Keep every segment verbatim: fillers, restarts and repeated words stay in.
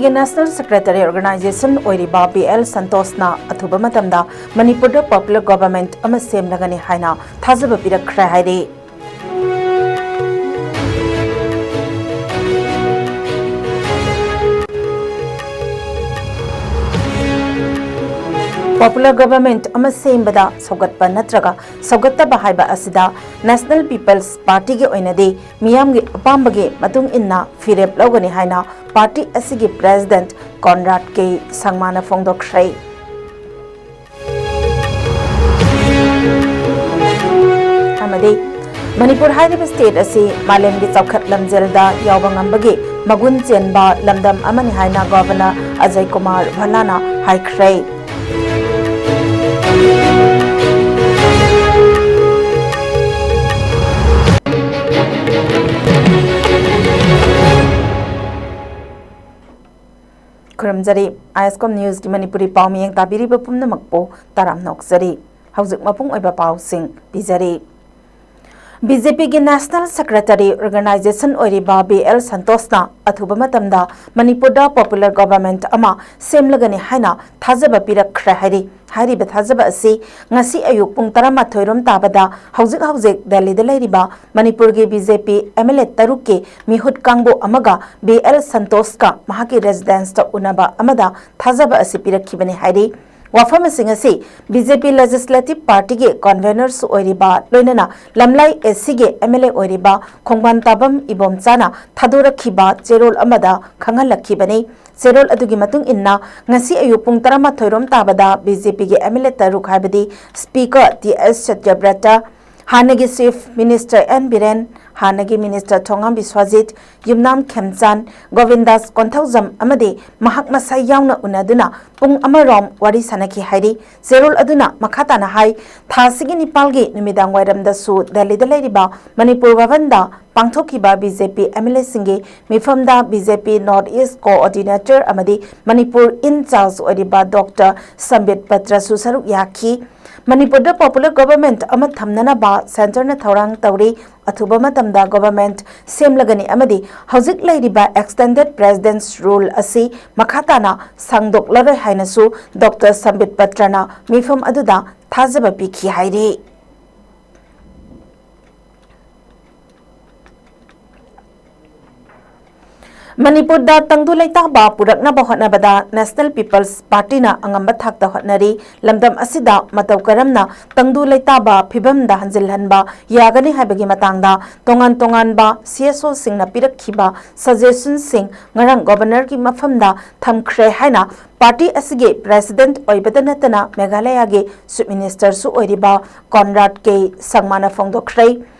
ꯒꯤ National Secretary Organization ꯑꯣꯏꯔꯤꯕ B L ꯁꯟꯇꯣꯁꯅ ꯑꯊꯨꯕ ꯃꯇꯝꯗ ꯃꯅꯤꯄꯨꯔꯗ popular government ꯑꯃ ꯁꯦꯝꯂꯒꯅꯤ ꯍꯥꯏꯅ ꯊꯥꯖꯕ ꯄꯤꯔꯛꯈ꯭ꯔꯦ ꯍꯥꯏꯔꯤ꯫ Popular government ꯑꯃ ꯁꯦꯝꯕꯗ ꯁꯧꯒꯠꯄ ꯅꯠꯇ꯭ꯔꯒ ꯁꯧꯒꯠꯇꯕ ꯍꯥꯏꯕ ꯑꯁꯤꯗ National People's Partyꯒꯤ ꯑꯣꯏꯅꯗꯤ ꯃꯤꯌꯥꯝꯒꯤ ꯑꯄꯥꯝꯕꯒꯤ ꯃꯇꯨꯡ ꯏꯟꯅ ꯐꯤꯔꯦꯞ ꯂꯧꯒꯅꯤ ꯍꯥꯏꯅ party ꯑꯁꯤꯒꯤ president ꯀꯣꯟꯔꯥꯗ ꯀꯦ ꯁꯪꯃꯥꯅ ꯐꯣꯡꯗꯣꯛꯈ꯭ꯔꯦ꯫ ꯑꯃꯗꯤ ꯃꯅꯤꯄꯨꯔ ꯍꯥꯏꯔꯤꯕ state ꯑꯁꯤ ꯃꯥꯂꯦꯝꯒꯤ ꯆꯥꯎꯈꯠ ꯂꯝꯖꯦꯜꯗ ꯌꯥꯎꯕ ꯉꯝꯕꯒꯤ ꯃꯒꯨꯟ ꯆꯦꯟꯕ ꯂꯝꯗꯝ ꯑꯃꯅꯤ ꯍꯥꯏꯅ Governor ꯑꯖꯌ ꯀꯨꯃꯥꯔ ꯚꯜꯂꯥꯅ ꯍꯥꯏꯈ꯭ꯔꯦ꯫ ꯈꯨꯔꯨꯝꯖꯔꯤ꯫ ꯑꯥꯏ ꯑꯦꯁ ꯀꯣꯝ ꯅ꯭ꯌꯨꯁꯀꯤ ꯃꯅꯤꯄꯨꯔꯤ ꯄꯥꯎ ꯃꯤꯌꯦꯡ ꯇꯥꯕꯤꯔꯤꯕ ꯄꯨꯝꯅꯃꯛꯄꯨ ꯇꯔꯥꯝꯅ ꯑꯣꯛꯆꯔꯤ꯫ ꯍꯧꯖꯤꯛ ꯃꯄꯨꯡ ꯑꯣꯏꯕ ꯄꯥꯎꯁꯤꯡ ꯄꯤꯖꯔꯤ꯫ ꯕꯤ ꯖꯦ ꯄꯤꯒꯤ National Secretary Organization ꯑꯣꯏꯔꯤꯕ ꯕꯤ ꯑꯦꯜ ꯁꯟꯇꯣꯁꯅ ꯑꯊꯨꯕ ꯃꯇꯝꯗ ꯃꯅꯤꯄꯨꯔꯗ popular government ꯑꯃ ꯁꯦꯝꯂꯒꯅꯤ ꯍꯥꯏꯅ ꯊꯥꯖꯕ ꯄꯤꯔꯛꯈ꯭ꯔꯦ ꯍꯥꯏꯔꯤ꯫ ꯍꯥꯏꯔꯤꯕ ꯊꯥꯖꯕ ꯑꯁꯤ ꯉꯁꯤ ꯑꯌꯨꯛ ꯄꯨꯡ ꯇꯔꯥꯃꯥꯊꯣꯏ ꯔꯣꯝ ꯇꯥꯕꯗ ꯍꯧꯖꯤꯛ ꯍꯧꯖꯤꯛ ꯗꯦꯜꯂꯤꯗ ꯂꯩꯔꯤꯕ ꯃꯅꯤꯄꯨꯔꯒꯤ B J P M L A ꯇꯔꯨꯛꯀꯤ ꯃꯤꯍꯨꯠ ꯀꯥꯡꯕꯨ ꯑꯃꯒ ꯕꯤ ꯑꯦꯜ ꯁꯟꯇꯣꯁꯀ ꯃꯍꯥꯛꯀꯤ residenceꯇ ꯎꯅꯕ ꯑꯃꯗ ꯊꯥꯖꯕ ꯑꯁꯤ ꯄꯤꯔꯛꯈꯤꯕꯅꯤ ꯍꯥꯏꯔꯤ꯫ ꯋꯥꯐꯝꯁꯤꯡ ꯑꯁꯤ ꯕꯤ ꯖꯦ ꯄꯤ Legislative Partyꯒꯤ convenerꯁꯨ ꯑꯣꯏꯔꯤꯕ, ꯂꯣꯏꯅꯅ ꯂꯝꯂꯥꯏ ꯑꯦ ꯁꯤꯒꯤ ꯑꯦꯝ ꯑꯦꯜ ꯑꯦ ꯑꯣꯏꯔꯤꯕ ꯈꯣꯡꯕꯥꯟ ꯇꯥꯕꯝ ꯏꯕꯣꯝꯆꯥꯅ ꯊꯥꯗꯣꯔꯛꯈꯤꯕ ꯆꯦꯔꯣꯜ ꯑꯃꯗ ꯈꯪꯍꯜꯂꯛꯈꯤꯕꯅꯤ꯫ ꯆꯦꯔꯣꯜ ꯑꯗꯨꯒꯤ ꯃꯇꯨꯡ ꯏꯟꯅ, ꯉꯁꯤ ꯑꯌꯨꯛ ꯄꯨꯡ ꯇꯔꯥꯃꯥꯊꯣꯏ ꯔꯣꯝ ꯇꯥꯕꯗ ꯕꯤ ꯖꯦ ꯄꯤꯒꯤ ꯑꯦꯝ ꯑꯦꯜ ꯑꯦ ꯇꯔꯨꯛ, ꯍꯥꯏꯕꯗꯤ Speaker ꯇꯤ ꯑꯦꯁ ꯁꯠꯌꯕ꯭ꯔꯇ, ꯍꯥꯟꯅꯒꯤ Chief Minister ꯑꯦꯟ ꯕꯤꯔꯦꯟ, ꯍꯥꯟꯅꯒꯤ Minister ꯊꯣꯉꯥꯝ ꯕꯤꯁ꯭ꯋꯖꯤꯠ, ꯌꯨꯝꯅꯥꯝ ꯈꯦꯝꯆꯥꯟ, ꯒꯣꯕꯤꯟꯗꯥꯁ ꯀꯣꯟꯊꯧꯖꯝ ꯑꯃꯗꯤ ꯃꯍꯥꯛ ꯃꯁꯥ ꯌꯥꯎꯅ ꯎꯅꯗꯨꯅ ꯄꯨꯡ ꯑꯃꯔꯣꯝ ꯋꯥꯔꯤ ꯁꯥꯅꯈꯤ ꯍꯥꯏꯔꯤ꯫ ꯆꯦꯔꯣꯜ ꯑꯗꯨꯅ ꯃꯈꯥ ꯇꯥꯅ ꯍꯥꯏ, ꯊꯥ ꯑꯁꯤꯒꯤ ꯅꯤꯄꯥꯜꯒꯤ ꯅꯨꯃꯤꯗꯥꯡ ꯋꯥꯏꯔꯝꯗꯁꯨ ꯗꯦꯜꯂꯤꯗ ꯂꯩꯔꯤꯕ ꯃꯅꯤꯄꯨꯔ ꯚꯕꯟꯗ ꯄꯥꯡꯊꯣꯛꯈꯤꯕ B J P M L ꯑꯦꯁꯤꯡꯒꯤ ꯃꯤꯐꯝꯗ B J P North East Coordinator ꯑꯃꯗꯤ ꯃꯅꯤꯄꯨꯔ in charge ꯑꯣꯏꯔꯤꯕ ꯗꯣꯛꯇꯔ ꯁꯝꯕꯤꯠ ꯄꯇ꯭ꯔꯁꯨ ꯁꯔꯨꯛ ꯌꯥꯈꯤ꯫ ꯃꯅꯤꯄꯨꯔꯗ popular government ꯑꯃ ꯊꯝꯅꯅꯕ centreꯅ ꯊꯧꯔꯥꯡ ꯇꯧꯔꯤ꯫ ꯑꯊꯨꯕ ꯃꯇꯝꯗ government ꯁꯦꯝꯂꯒꯅꯤ ꯑꯃꯗꯤ ꯍꯧꯖꯤꯛ ꯂꯩꯔꯤꯕ extended president's rule ꯑꯁꯤ ꯃꯈꯥ ꯇꯥꯅ ꯁꯥꯡꯗꯣꯛꯂꯔꯣꯏ ꯍꯥꯏꯅꯁꯨ ꯗꯣꯛꯇꯔ ꯁꯝꯕꯤꯠ ꯄꯇ꯭ꯔꯅ ꯃꯤꯐꯝ ꯑꯗꯨꯗ ꯊꯥꯖꯕ ꯄꯤꯈꯤ ꯍꯥꯏꯔꯤ꯫ ꯃꯅꯤꯄꯨꯔꯗ ꯇꯪꯗꯨ ꯂꯩꯇꯥꯕ ꯄꯨꯔꯛꯅꯕ ꯍꯣꯠꯅꯕꯗ National People's Partyꯅ ꯑꯉꯝꯕ ꯊꯥꯛꯇ ꯍꯣꯠꯅꯔꯤ꯫ ꯂꯝꯗꯝ ꯑꯁꯤꯗ ꯃꯇꯧ ꯀꯔꯝꯅ ꯇꯪꯗꯨ ꯂꯩꯇꯥꯕ ꯐꯤꯕꯝꯗ ꯍꯟꯖꯤꯜꯍꯟꯕ ꯌꯥꯒꯅꯤ ꯍꯥꯏꯕꯒꯤ ꯃꯇꯥꯡꯗ ꯇꯣꯉꯥꯟ ꯇꯣꯉꯥꯟꯕ CSOꯁꯤꯡꯅ ꯄꯤꯔꯛꯈꯤꯕ suggestionꯁꯤꯡ ꯉꯔꯥꯡ Governorꯒꯤ ꯃꯐꯝꯗ ꯊꯝꯈ꯭ꯔꯦ ꯍꯥꯏꯅ party ꯑꯁꯤꯒꯤ president ꯑꯣꯏꯕꯗ ꯅꯠꯇꯅ ꯃꯦꯘꯥꯂꯌꯒꯤ Chief Ministerꯁꯨ ꯑꯣꯏꯔꯤꯕ ꯀꯣꯟꯔꯥꯗ ꯀꯦ ꯁꯪꯃꯥꯅ ꯐꯣꯡꯗꯣꯛꯈ꯭ꯔꯦ꯫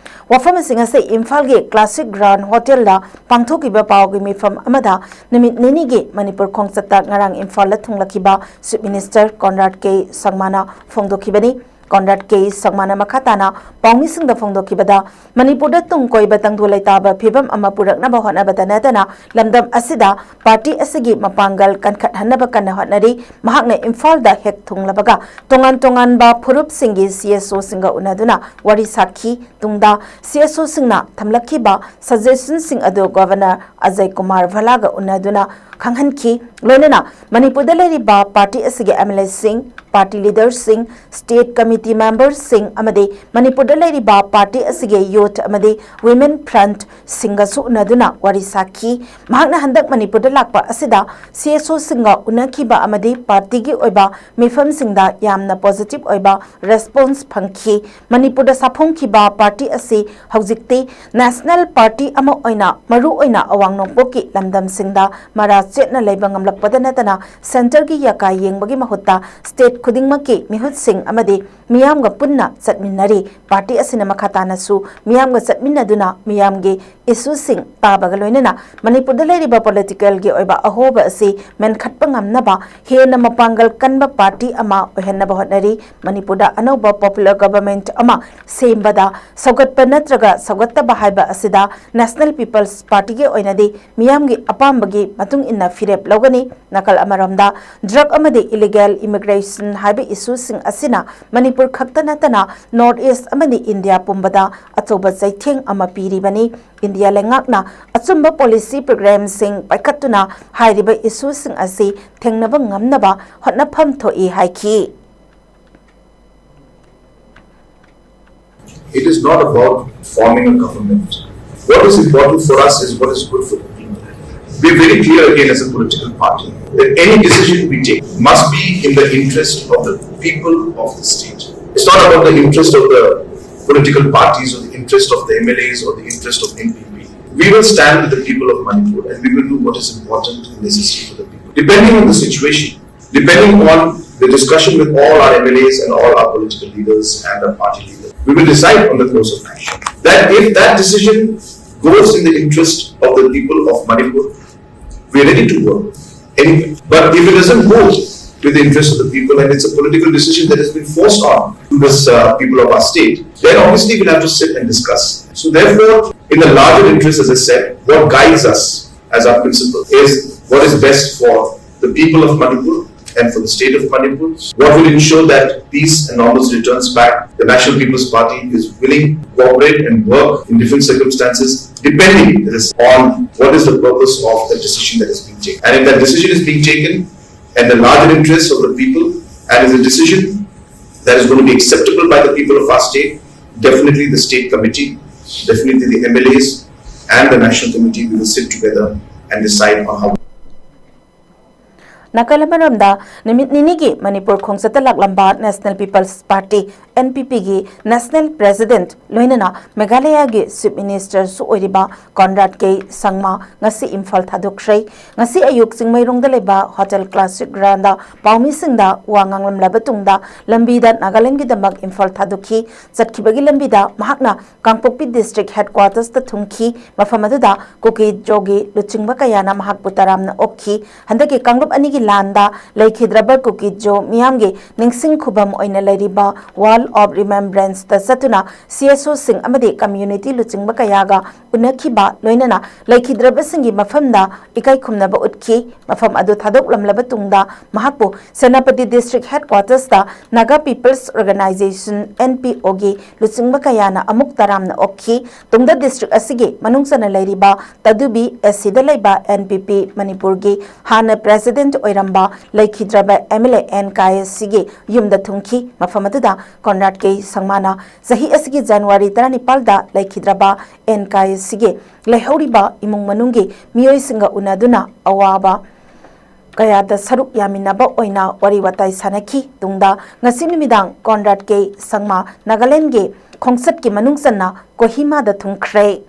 ꯋꯥꯐꯝꯁꯤꯡ ꯑꯁꯤ ꯏꯝꯐꯥꯜꯒꯤ Classic Grand Hotelꯗ ꯄꯥꯡꯊꯣꯛꯈꯤꯕ ꯄꯥꯎꯒꯤ ꯃꯤꯐꯝ ꯑꯃꯗ ꯅꯨꯃꯤꯠ ꯅꯤꯅꯤꯒꯤ ꯃꯅꯤꯄꯨꯔ ꯈꯣꯡꯆꯠꯇ ꯉꯔꯥꯡ ꯏꯝꯐꯥꯜꯗ ꯊꯨꯡꯂꯛꯈꯤꯕ Chief Minister ꯀꯣꯟꯔꯥꯗ ꯀꯦ ꯁꯪꯃꯥꯅ ꯐꯣꯡꯗꯣꯛꯈꯤꯕꯅꯤ꯫ ꯀꯣꯟꯔꯥꯗ ꯀꯦ ꯁꯪꯃꯥꯅ ꯃꯈꯥ ꯇꯥꯅ ꯄꯥꯎꯃꯤꯁꯤꯡꯗ ꯐꯣꯡꯗꯣꯛꯈꯤꯕꯗ, ꯃꯅꯤꯄꯨꯔꯗ ꯇꯨꯡ ꯀꯣꯏꯕ ꯇꯪꯗꯨ ꯂꯩꯇꯥꯕ ꯐꯤꯕꯝ ꯑꯃ ꯄꯨꯔꯛꯅꯕ ꯍꯣꯠꯅꯕꯗ ꯅꯠꯇꯅ ꯂꯝꯗꯝ ꯑꯁꯤꯗ party ꯑꯁꯤꯒꯤ ꯃꯄꯥꯡꯒꯜ ꯀꯟꯈꯠꯍꯟꯅꯕ ꯀꯟꯅ ꯍꯣꯠꯅꯔꯤ꯫ ꯃꯍꯥꯛꯅ ꯏꯝꯐꯥꯜꯗ ꯍꯦꯛ ꯊꯨꯡꯂꯕꯒ ꯇꯣꯉꯥꯟ ꯇꯣꯉꯥꯟꯕ ꯐꯨꯔꯨꯞꯁꯤꯡꯒꯤ CSOꯁꯤꯡꯒ ꯎꯅꯗꯨꯅ ꯋꯥꯔꯤ ꯁꯥꯈꯤ꯫ ꯇꯨꯡꯗ CSOꯁꯤꯡꯅ ꯊꯝꯂꯛꯈꯤꯕ suggestionꯁꯤꯡ ꯑꯗꯨ Governor ꯑꯖꯌ ꯀꯨꯃꯥꯔ ꯚꯜꯂꯥꯒ ꯎꯅꯗꯨꯅ ꯈꯪꯍꯟꯈꯤ꯫ ꯂꯣꯏꯅꯅ ꯃꯅꯤꯄꯨꯔꯗ ꯂꯩꯔꯤꯕ party ꯑꯁꯤꯒꯤ MLAꯁꯤꯡ, party leaderꯁꯤꯡ, state committee memberꯁꯤꯡ ꯑꯃꯗꯤ ꯃꯅꯤꯄꯨꯔꯗ ꯂꯩꯔꯤꯕ party ꯑꯁꯤꯒꯤ youth ꯑꯃꯗꯤ women frontꯁꯤꯡꯒꯁꯨ ꯎꯅꯗꯨꯅ ꯋꯥꯔꯤ ꯁꯥꯈꯤ꯫ ꯃꯍꯥꯛꯅ ꯍꯟꯗꯛ ꯃꯅꯤꯄꯨꯔꯗ ꯂꯥꯛꯄ ꯑꯁꯤꯗ CSOꯁꯤꯡꯒ ꯎꯅꯈꯤꯕ ꯑꯃꯗꯤ partyꯒꯤ ꯑꯣꯏꯕ ꯃꯤꯐꯝꯁꯤꯡꯗ ꯌꯥꯝꯅ positive ꯑꯣꯏꯕ response ꯐꯪꯈꯤ꯫ ꯃꯅꯤꯄꯨꯔꯗ ꯁꯥꯐꯣꯡꯈꯤꯕ party ꯑꯁꯤ ꯍꯧꯖꯤꯛꯇꯤ national party ꯑꯃ ꯑꯣꯏꯅ ꯃꯔꯨ ꯑꯣꯏꯅ ꯑꯋꯥꯡ ꯅꯣꯡꯄꯣꯛꯀꯤ ꯂꯝꯗꯝꯁꯤꯡꯗ ꯃꯔꯥ ꯆꯦꯠꯅ ꯂꯩꯕ ꯉꯝꯂꯛꯄꯗ ꯅꯠꯇꯅ centreꯒꯤ ꯌꯥꯀꯥ ꯌꯦꯡꯕꯒꯤ ꯃꯍꯨꯠꯇ state ꯈꯨꯗꯤꯡꯃꯛꯀꯤ ꯃꯤꯍꯨꯠꯁꯤꯡ ꯑꯃꯗꯤ ꯃꯤꯌꯥꯝꯒ ꯄꯨꯟꯅ ꯆꯠꯃꯤꯟꯅꯔꯤ꯫ Party ꯑꯁꯤꯅ ꯃꯈꯥ ꯇꯥꯅꯁꯨ ꯃꯤꯌꯥꯝꯒ ꯆꯠꯃꯤꯟꯅꯗꯨꯅ ꯃꯤꯌꯥꯝꯒꯤ ꯏꯁꯨꯁꯤꯡ ꯇꯥꯕꯒ ꯂꯣꯏꯅꯅ ꯃꯅꯤꯄꯨꯔꯗ ꯂꯩꯔꯤꯕ ꯄꯣꯂꯤꯇꯤꯀꯦꯜꯒꯤ ꯑꯣꯏꯕ ꯑꯍꯣꯕ ꯑꯁꯤ ꯃꯦꯟꯈꯠꯄ ꯉꯝꯅꯕ ꯍꯦꯟꯅ ꯃꯄꯥꯡꯒꯜ ꯀꯟꯕ ꯄꯥꯔꯇꯤ ꯑꯃ ꯑꯣꯏꯍꯟꯅꯕ ꯍꯣꯠꯅꯔꯤ꯫ ꯃꯅꯤꯄꯨꯔꯗ ꯑꯅꯧꯕ ꯄꯣꯄꯨꯂꯔ ꯒꯚꯔꯟꯃꯦꯟꯠ ꯑꯃ ꯁꯦꯝꯕꯗ ꯁꯧꯒꯠꯄ ꯅꯠꯇ꯭ꯔꯒ ꯁꯧꯒꯠꯇꯕ ꯍꯥꯏꯕ ꯑꯁꯤꯗ ꯅꯦꯁꯅꯦꯜ ꯄꯤꯄꯜꯁ ꯄꯥꯔꯇꯤꯒꯤ ꯑꯣꯏꯅꯗꯤ ꯃꯤꯌꯥꯝꯒꯤ ꯑꯄꯥꯝꯕꯒꯤ ꯃꯇꯨꯡ ꯏꯟꯅ ꯐꯤꯔꯦꯞ ꯂꯧꯒꯅꯤ꯫ ꯅꯥꯀꯜ ꯑꯃꯔꯣꯝꯗ, ꯗ꯭ꯔꯒ ꯑꯃꯗꯤ ꯏꯂꯤꯒꯦꯜ ꯏꯃꯤꯒ꯭ꯔꯦꯁꯟ ꯍꯥꯏꯕ ꯏꯁꯨꯁꯤꯡ ꯑꯁꯤꯅ ꯃꯅꯤꯄꯨꯔ ꯈꯛꯇ ꯅꯠꯇꯅ ꯅꯣꯔꯠ ꯏꯁ ꯑꯃꯗꯤ ꯏꯟꯗꯤꯌꯥ ꯄꯨꯝꯕꯗ ꯑꯆꯧꯕ ꯆꯩꯊꯦꯡ ꯑꯃ ꯄꯤꯔꯤꯕꯅꯤ꯫ ꯏꯟꯗꯤꯌꯥ ꯂꯩꯉꯥꯛꯅ ꯑꯆꯨꯝꯕ ꯄꯣꯂꯤꯁꯤ ꯄ꯭ꯔꯣꯒ꯭ꯔꯥꯝꯁꯤꯡ ꯄꯥꯏꯈꯠꯇꯨꯅ ꯍꯥꯏꯔꯤꯕ ꯏꯁꯨꯁꯤꯡ ꯑꯁꯤ ꯊꯦꯡꯅꯕ ꯉꯝꯅꯕ ꯍꯣꯠꯅꯐꯝ ꯊꯣꯛꯏ ꯍꯥꯏꯈꯤ꯫ It is not about forming a government. What is important for us is what is good for the people. We're very clear again as a political party that any decision we take must be in the interest of the people of the state. It's not about the interest of the political parties or the interest of the M L As or the interest of N P P. We will stand with the people of Manipur and we will do what is important and necessary for the people. Depending on the situation, depending on the discussion with all our M L As and all our political leaders and our party leaders, we will decide on the course of action. That if that decision goes in the interest of the people of Manipur, we are ready to work anyway. But if it doesn't go with the interest of the people and it's a political decision that has been forced on to this uh, people of our state, then obviously we'll have to sit and discuss. So therefore, in the larger interest, as I said, what guides us as our principle is what is best for the people of Manipur and for the state of Manipur, what will ensure that peace and normalcy returns back. The National People's Party is willing to cooperate and work in different circumstances, depending on what is the purpose of the decision that is being taken. And if that decision is being taken and the larger interests of the people and is a decision that is going to be acceptable by the people of our state, definitely the state committee, definitely the M L As and the national committee, we will sit together and decide on how. ꯅꯥꯀꯜ ꯑꯃꯔꯣꯝꯗ, ꯅꯨꯃꯤꯠ ꯅꯤꯅꯤꯒꯤ ꯃꯅꯤꯄꯨꯔ ꯈꯣꯡꯆꯠꯇ ꯂꯥꯛꯂꯝꯕ National People's Party NPPꯒꯤ National President ꯂꯣꯏꯅꯅ ꯃꯦꯘꯥꯂꯌꯒꯤ Chief Ministerꯁꯨ ꯑꯣꯏꯔꯤꯕ ꯀꯣꯟꯔꯥꯗ ꯀꯦ ꯁꯪꯃꯥ ꯉꯁꯤ ꯏꯝꯐꯥꯜ ꯊꯥꯗꯣꯛꯈ꯭ꯔꯦ꯫ ꯉꯁꯤ ꯑꯌꯨꯛ ꯆꯤꯡꯃꯩꯔꯣꯡꯗ ꯂꯩꯕ Hotel Classic Grandꯗ ꯄꯥꯎꯃꯤꯁꯤꯡꯗ ꯋꯥ ꯉꯥꯡꯂꯝꯂꯕ ꯇꯨꯡꯗ ꯂꯝꯕꯤꯗ ꯅꯥꯒꯥꯂꯦꯟꯗꯒꯤꯗꯃꯛ ꯏꯝꯐꯥꯜ ꯊꯥꯗꯣꯛꯈꯤ꯫ ꯆꯠꯈꯤꯕꯒꯤ ꯂꯝꯕꯤꯗ ꯃꯍꯥꯛꯅ ꯀꯥꯡꯄꯣꯛꯄꯤ District Headquartersꯇ ꯊꯨꯡꯈꯤ꯫ ꯃꯐꯝ ꯑꯗꯨꯗ ꯀꯨꯀꯤ ꯖꯣꯒꯤ ꯂꯨꯆꯤꯡꯕ ꯀꯌꯥꯅ ꯃꯍꯥꯛꯄꯨ ꯇꯔꯥꯝꯅ ꯑꯣꯛꯈꯤ꯫ ꯍꯟꯗꯛꯀꯤ ꯀꯥꯡꯂꯨꯞ ꯑꯅꯤꯒꯤ ꯂꯥꯟꯗ ꯂꯩꯈꯤꯗ꯭ꯔꯕ ꯀꯨꯀꯤ ꯖꯣ ꯃꯤꯌꯥꯝꯒꯤ ꯅꯤꯡꯁꯤꯡ ꯈꯨꯕꯝ ꯑꯣꯏꯅ ꯂꯩꯔꯤꯕ Wall of Remembranceꯇ ꯆꯠꯇꯨꯅ CSOꯁꯤꯡ ꯑꯃꯗꯤ community ꯂꯨꯆꯤꯡꯕ ꯀꯌꯥꯒ ꯎꯅꯈꯤꯕ, ꯂꯣꯏꯅꯅ ꯂꯩꯈꯤꯗ꯭ꯔꯕꯁꯤꯡꯒꯤ ꯃꯐꯝꯗ ꯏꯀꯥꯏ ꯈꯨꯝꯅꯕ ꯎꯠꯈꯤ꯫ ꯃꯐꯝ ꯑꯗꯨ ꯊꯥꯗꯣꯛꯂꯝꯂꯕ ꯇꯨꯡꯗ ꯃꯍꯥꯛꯄꯨ Senapati District Headquartersꯇ Naga People's Organisation, NPOꯒꯤ ꯂꯨꯆꯤꯡꯕ ꯀꯌꯥꯅ ꯑꯃꯨꯛ ꯇꯔꯥꯝꯅ ꯑꯣꯛꯈꯤ꯫ ꯇꯨꯡꯗ district ꯑꯁꯤꯒꯤ ꯃꯅꯨꯡ ꯆꯟꯅ ꯂꯩꯔꯤꯕ ꯇꯗꯨꯕꯤ SCꯗ ꯂꯩꯕ NPP ꯃꯅꯤꯄꯨꯔꯒꯤ ꯍꯥꯟꯅ President ꯑꯣꯏꯔꯝꯕ ꯂꯩꯈꯤꯗ꯭ꯔꯕ MLA ꯑꯦꯟ ꯀꯥꯌꯦꯁꯤꯒꯤ ꯌꯨꯝꯗ ꯊꯨꯡꯈꯤ꯫ ꯃꯐꯝ ꯑꯗꯨꯗ ꯀꯣꯟꯔꯥꯗ ꯀꯦ ꯁꯪꯃꯥꯅ ꯆꯍꯤ ꯑꯁꯤꯒꯤ ꯖꯅꯋꯥꯔꯤ ꯇꯔꯥꯅꯤꯄꯥꯜꯗ ꯂꯩꯈꯤꯗ꯭ꯔꯕ ꯑꯦꯟ ꯀꯥꯌꯦꯁꯤꯒꯤ ꯂꯩꯍꯧꯔꯤꯕ ꯏꯃꯨꯡ ꯃꯅꯨꯡꯒꯤ ꯃꯤꯑꯣꯏꯁꯤꯡꯒ ꯎꯅꯗꯨꯅ ꯑꯋꯥꯕ ꯀꯌꯥꯗ ꯁꯔꯨꯛ ꯌꯥꯃꯤꯟꯅꯕ ꯑꯣꯏꯅ ꯋꯥꯔꯤ ꯋꯥꯇꯥꯏ ꯁꯥꯟꯅꯈꯤ꯫ ꯇꯨꯡꯗ ꯉꯁꯤ ꯅꯨꯃꯤꯗꯥꯡ ꯀꯣꯟꯔꯥꯗ ꯀꯦ ꯁꯪꯃꯥ ꯅꯥꯒꯥꯂꯦꯟꯗꯒꯤ ꯈꯣꯡꯆꯠꯀꯤ ꯃꯅꯨꯡ ꯆꯟꯅ ꯀꯣꯍꯤꯃꯥꯗ ꯊꯨꯡꯈ꯭ꯔꯦ꯫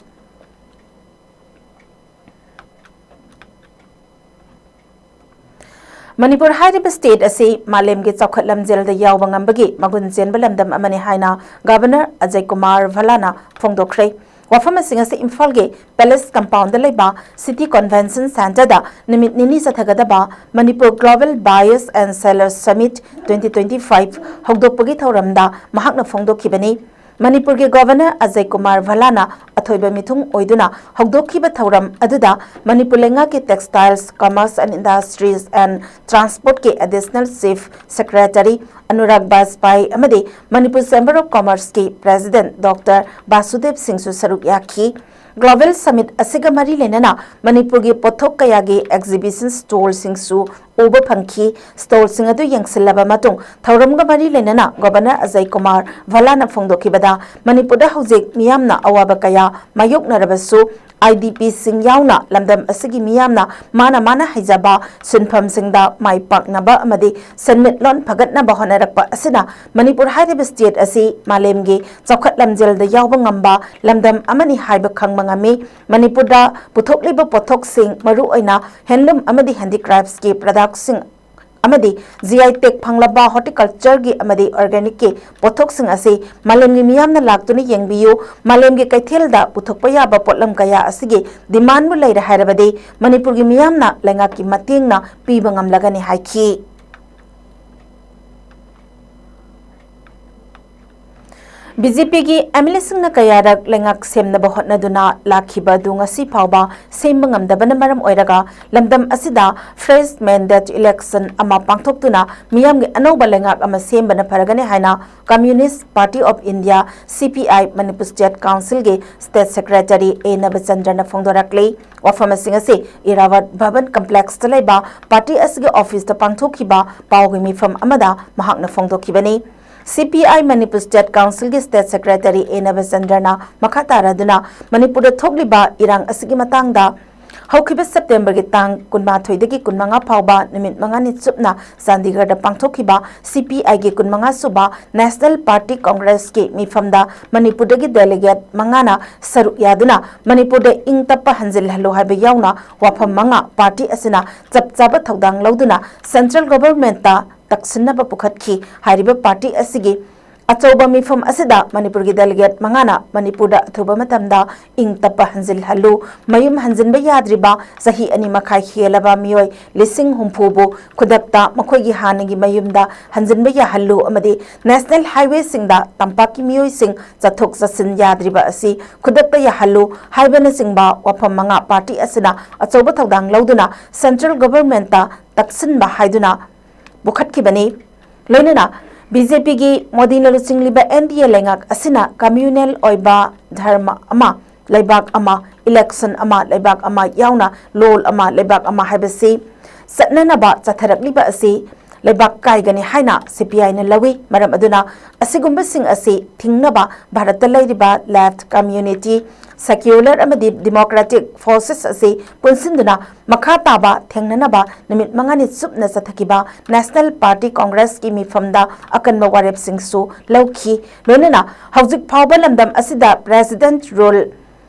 ꯃꯅꯤꯄꯨꯔ ꯍꯥꯏꯔꯤꯕ state ꯑꯁꯤ ꯃꯥꯂꯦꯝꯒꯤ ꯆꯥꯎꯈꯠ ꯂꯝꯖꯦꯜꯗ ꯌꯥꯎꯕ ꯉꯝꯕꯒꯤ ꯃꯒꯨꯟ ꯆꯦꯟꯕ ꯂꯝꯗꯝ ꯑꯃꯅꯤ ꯍꯥꯏꯅ Governor ꯑꯖꯌ ꯀꯨꯃꯥꯔ ꯚꯜꯂꯥꯅ ꯐꯣꯡꯗꯣꯛꯈ꯭ꯔꯦ꯫ ꯋꯥꯐꯝ ꯑꯁꯤ ꯉꯁꯤ ꯏꯝꯐꯥꯜꯒꯤ Palace Compoundꯗ ꯂꯩꯕ City Convention Centreꯗ ꯅꯨꯃꯤꯠ ꯅꯤꯅꯤ ꯆꯠꯊꯒꯗꯕ Manipur Global Buyers and Sellers Summit twenty twenty-five ꯍꯧꯗꯣꯛꯄꯒꯤ ꯊꯧꯔꯝꯗ ꯃꯍꯥꯛꯅ ꯐꯣꯡꯗꯣꯛꯈꯤꯕꯅꯤ꯫ ꯃꯅꯤꯄꯨꯔꯒꯤ Governor ꯑꯖꯌ ꯀꯨꯃꯥꯔ ꯚꯜꯂꯥꯅ ꯑꯊꯣꯏꯕ ꯃꯤꯊꯨꯡ ꯑꯣꯏꯗꯨꯅ ꯍꯧꯗꯣꯛꯈꯤꯕ ꯊꯧꯔꯝ ꯑꯗꯨꯗ ꯃꯅꯤꯄꯨꯔ ꯂꯩꯉꯥꯛꯀꯤ Textiles, Commerce and Industries and Transportꯀꯤ Additional Chief Secretary Anurag ꯕꯥꯖꯄꯥꯏ ꯑꯃꯗꯤ Manipur Chamber of Commerceꯀꯤ President Doctor ꯕꯥꯁꯨꯗꯦꯕ ꯁꯤꯡꯁꯨ ꯁꯔꯨꯛ ꯌꯥꯈꯤ꯫ Global Summit ꯑꯁꯤꯒ ꯃꯔꯤ ꯂꯩꯅꯅ ꯃꯅꯤꯄꯨꯔꯒꯤ ꯄꯣꯠꯊꯣꯛ ꯀꯌꯥꯒꯤ exhibition stallꯁꯤꯡꯁꯨ ꯎꯕ ꯐꯪꯈꯤ꯫ Stallꯁꯤꯡ ꯑꯗꯨ ꯌꯦꯡꯁꯤꯜꯂꯕ ꯃꯇꯨꯡ ꯊꯧꯔꯝꯒ ꯃꯔꯤ ꯂꯩꯅꯅ Governor ꯑꯖꯌ ꯀꯨꯃꯥꯔ ꯚꯜꯂꯥꯅ ꯐꯣꯡꯗꯣꯛꯈꯤꯕꯗ, ꯃꯅꯤꯄꯨꯔꯗ ꯍꯧꯖꯤꯛ ꯃꯤꯌꯥꯝꯅ ꯑꯋꯥꯕ ꯀꯌꯥ ꯃꯥꯌꯣꯛꯅꯔꯕꯁꯨ, IDPꯁꯤꯡ ꯌꯥꯎꯅ ꯂꯝꯗꯝ ꯑꯁꯤꯒꯤ ꯃꯤꯌꯥꯝꯅ ꯃꯥꯅ ꯃꯥꯅ ꯍꯩꯖꯕ ꯁꯤꯟꯐꯝꯁꯤꯡꯗ ꯃꯥꯏ ꯄꯥꯛꯅꯕ ꯑꯃꯗꯤ ꯁꯦꯟꯃꯤꯠꯂꯣꯟ ꯐꯒꯠꯅꯕ ꯍꯣꯠꯅꯔꯛꯄ ꯑꯁꯤꯅ ꯃꯅꯤꯄꯨꯔ ꯍꯥꯏꯔꯤꯕ state ꯑꯁꯤ ꯃꯥꯂꯦꯝꯒꯤ ꯆꯥꯎꯈꯠ ꯂꯝꯖꯦꯜꯗ ꯌꯥꯎꯕ ꯉꯝꯕ ꯂꯝꯗꯝ ꯑꯃꯅꯤ ꯍꯥꯏꯕ ꯈꯪꯕ ꯉꯝꯃꯤ꯫ ꯃꯅꯤꯄꯨꯔꯗ ꯄꯨꯊꯣꯛꯂꯤꯕ ꯄꯣꯠꯊꯣꯛꯁꯤꯡ, ꯃꯔꯨꯑꯣꯏꯅ handloom ꯑꯃꯗꯤ handicraftsꯀꯤ productꯁꯤꯡ ꯑꯃꯗꯤ GI tag ꯐꯪꯂꯕ horticultureꯒꯤ ꯑꯃꯗꯤ organicꯀꯤ ꯄꯣꯠꯊꯣꯛꯁꯤꯡ ꯑꯁꯤ ꯃꯥꯂꯦꯝꯒꯤ ꯃꯤꯌꯥꯝꯅ ꯂꯥꯛꯇꯨꯅ ꯌꯦꯡꯕꯤꯌꯨ, ꯃꯥꯂꯦꯝꯒꯤ ꯀꯩꯊꯦꯜꯗ ꯄꯨꯊꯣꯛꯄ ꯌꯥꯕ ꯄꯣꯠꯂꯝ ꯀꯌꯥ ꯑꯁꯤꯒꯤ demandꯕꯨ ꯂꯩꯔꯦ ꯍꯥꯏꯔꯕꯗꯤ ꯃꯅꯤꯄꯨꯔꯒꯤ ꯃꯤꯌꯥꯝꯅ ꯂꯩꯉꯥꯛꯀꯤ ꯃꯇꯦꯡꯅ ꯄꯤꯕ ꯉꯝꯂꯒꯅꯤ ꯍꯥꯏꯈꯤ꯫ BJPꯒꯤ MLAꯁꯤꯡꯅ ꯀꯌꯥꯔꯛ ꯂꯩꯉꯥꯛ ꯁꯦꯝꯅꯕ ꯍꯣꯠꯅꯗꯨꯅ ꯂꯥꯛꯈꯤꯕ ꯑꯗꯨ ꯉꯁꯤ ꯐꯥꯎꯕ ꯁꯦꯝꯕ ꯉꯝꯗꯕꯅ ꯃꯔꯝ ꯑꯣꯏꯔꯒ ꯂꯝꯗꯝ ꯑꯁꯤꯗ fresh mandate election ꯑꯃ ꯄꯥꯡꯊꯣꯛꯇꯨꯅ ꯃꯤꯌꯥꯝꯒꯤ ꯑꯅꯧꯕ ꯂꯩꯉꯥꯛ ꯑꯃ ꯁꯦꯝꯕꯅ ꯐꯔꯒꯅꯤ ꯍꯥꯏꯅ Communist Party of India, CPI, Manipur State Councilꯒꯤ State Secretary A ꯅꯕꯆꯟꯗ꯭ꯔꯅ ꯐꯣꯡꯗꯣꯔꯛꯂꯤ꯫ ꯋꯥꯐꯝꯁꯤꯡ ꯑꯁꯤ ꯏꯔꯥꯋꯠ ꯚꯕꯟ complexꯇ ꯂꯩꯕ party ꯑꯁꯤꯒꯤ officeꯇ ꯄꯥꯡꯊꯣꯛꯈꯤꯕ ꯄꯥꯎꯒꯤ ꯃꯤꯐꯝ ꯑꯃꯗ ꯃꯍꯥꯛꯅ ꯐꯣꯡꯗꯣꯛꯈꯤꯕꯅꯤ꯫ CPI Manipur State Councilꯒꯤ State Secretary A ꯅꯕꯆꯟꯗ꯭ꯔꯅ ꯃꯈꯥ ꯇꯥꯔꯗꯨꯅ ꯃꯅꯤꯄꯨꯔꯗ ꯊꯣꯛꯂꯤꯕ ꯏꯔꯥꯡ ꯑꯁꯤꯒꯤ ꯃꯇꯥꯡꯗ ꯍꯧꯈꯤꯕ Septemberꯒꯤ ꯇꯥꯡ ꯀꯨꯟꯃꯥꯊꯣꯏꯗꯒꯤ ꯀꯨꯟꯃꯉꯥ ꯐꯥꯎꯕ ꯅꯨꯃꯤꯠ ꯃꯉꯥꯅꯤ ꯆꯨꯞꯅ ꯆꯥꯟꯗꯤꯒꯔꯗ ꯄꯥꯡꯊꯣꯛꯈꯤꯕ CPIꯒꯤ ꯀꯨꯟꯃꯉꯥ ꯁꯨꯕ National Party Congressꯀꯤ ꯃꯤꯐꯝꯗ ꯃꯅꯤꯄꯨꯔꯗꯒꯤ delegate ꯃꯉꯥꯅ ꯁꯔꯨꯛ ꯌꯥꯗꯨꯅ ꯃꯅꯤꯄꯨꯔꯗ ꯏꯪ ꯇꯞꯄ ꯍꯟꯖꯤꯜꯍꯜꯂꯨ ꯍꯥꯏꯕ ꯌꯥꯎꯅ ꯋꯥꯐꯝ ꯃꯉꯥ party ꯑꯁꯤꯅ ꯆꯞ ꯆꯥꯕ ꯊꯧꯗꯥꯡ ꯂꯧꯗꯨꯅ central governmentꯇ ꯇꯛꯁꯤꯟꯅꯕ ꯄꯨꯈꯠꯈꯤ꯫ ꯍꯥꯏꯔꯤꯕ party ꯑꯁꯤꯒꯤ ꯑꯆꯧꯕ ꯃꯤꯐꯝ ꯑꯁꯤꯗ ꯃꯅꯤꯄꯨꯔꯒꯤ delegate ꯃꯉꯥꯅ ꯃꯅꯤꯄꯨꯔꯗ ꯑꯊꯨꯕ ꯃꯇꯝꯗ ꯏꯪ ꯇꯞꯄ ꯍꯟꯖꯤꯜꯍꯜꯂꯨ, ꯃꯌꯨꯝ ꯍꯟꯖꯤꯟꯕ ꯌꯥꯗ꯭ꯔꯤꯕ ꯆꯍꯤ ꯑꯅꯤ ꯃꯈꯥꯏ ꯍꯦꯜꯂꯕ ꯃꯤꯑꯣꯏ ꯂꯤꯁꯤꯡ ꯍꯨꯝꯐꯨꯕꯨ ꯈꯨꯗꯛꯇ ꯃꯈꯣꯏꯒꯤ ꯍꯥꯟꯅꯒꯤ ꯃꯌꯨꯝꯗ ꯍꯟꯖꯤꯟꯕ ꯌꯥꯍꯜꯂꯨ ꯑꯃꯗꯤ national highwayꯁꯤꯡꯗ ꯇꯝꯄꯥꯛꯀꯤ ꯃꯤꯑꯣꯏꯁꯤꯡ ꯆꯠꯊꯣꯛ ꯆꯠꯁꯤꯟ ꯌꯥꯗ꯭ꯔꯤꯕ ꯑꯁꯤ ꯈꯨꯗꯛꯇ ꯌꯥꯍꯜꯂꯨ ꯍꯥꯏꯕꯅꯆꯤꯡꯕ ꯋꯥꯐꯝ ꯃꯉꯥ party ꯑꯁꯤꯅ ꯑꯆꯧꯕ ꯊꯧꯗꯥꯡ ꯂꯧꯗꯨꯅ central governmentꯇ ꯇꯛꯁꯤꯟꯕ ꯍꯥꯏꯗꯨꯅ ꯄꯨꯈꯠꯈꯤꯕꯅꯤ꯫ ꯂꯣꯏꯅꯅ BJPꯒꯤ ꯃꯣꯗꯤꯅ ꯂꯨꯆꯤꯡꯂꯤꯕ NDA ꯂꯩꯉꯥꯛ ꯑꯁꯤꯅ communal ꯑꯣꯏꯕ ꯙꯔꯃ ꯑꯃ, ꯂꯩꯕꯥꯛ ꯑꯃ, election ꯑꯃ, ꯂꯩꯕꯥꯛ ꯑꯃ ꯌꯥꯎꯅ ꯂꯣꯜ ꯑꯃ, ꯂꯩꯕꯥꯛ ꯑꯃ ꯍꯥꯏꯕꯁꯤ ꯆꯠꯅꯅꯕ ꯆꯠꯊꯔꯛꯂꯤꯕ ꯑꯁꯤ ꯂꯩꯕꯥꯛ ꯀꯥꯏꯒꯅꯤ ꯍꯥꯏꯅ ꯁꯤ ꯄꯤ ꯑꯥꯏꯅ ꯂꯧꯏ꯫ ꯃꯔꯝ ꯑꯗꯨꯅ ꯑꯁꯤꯒꯨꯝꯕꯁꯤꯡ ꯑꯁꯤ ꯊꯤꯡꯅꯕ ꯚꯥꯔꯠꯇ ꯂꯩꯔꯤꯕ left community, secular ꯑꯃꯗꯤ democratic forces ꯑꯁꯤ ꯄꯨꯟꯁꯤꯟꯗꯨꯅ ꯃꯈꯥ ꯇꯥꯕ ꯊꯦꯡꯅꯅꯕ ꯅꯨꯃꯤꯠ ꯃꯉꯥꯅꯤ ꯆꯨꯞꯅ ꯆꯠꯊꯈꯤꯕ National Party Congressꯀꯤ ꯃꯤꯐꯝꯗ ꯑꯀꯟꯕ ꯋꯥꯔꯦꯞꯁꯤꯡꯁꯨ ꯂꯧꯈꯤ꯫ ꯂꯣꯏꯅꯅ ꯍꯧꯖꯤꯛ ꯐꯥꯎꯕ ꯂꯝꯗꯝ ꯑꯁꯤꯗ President Rule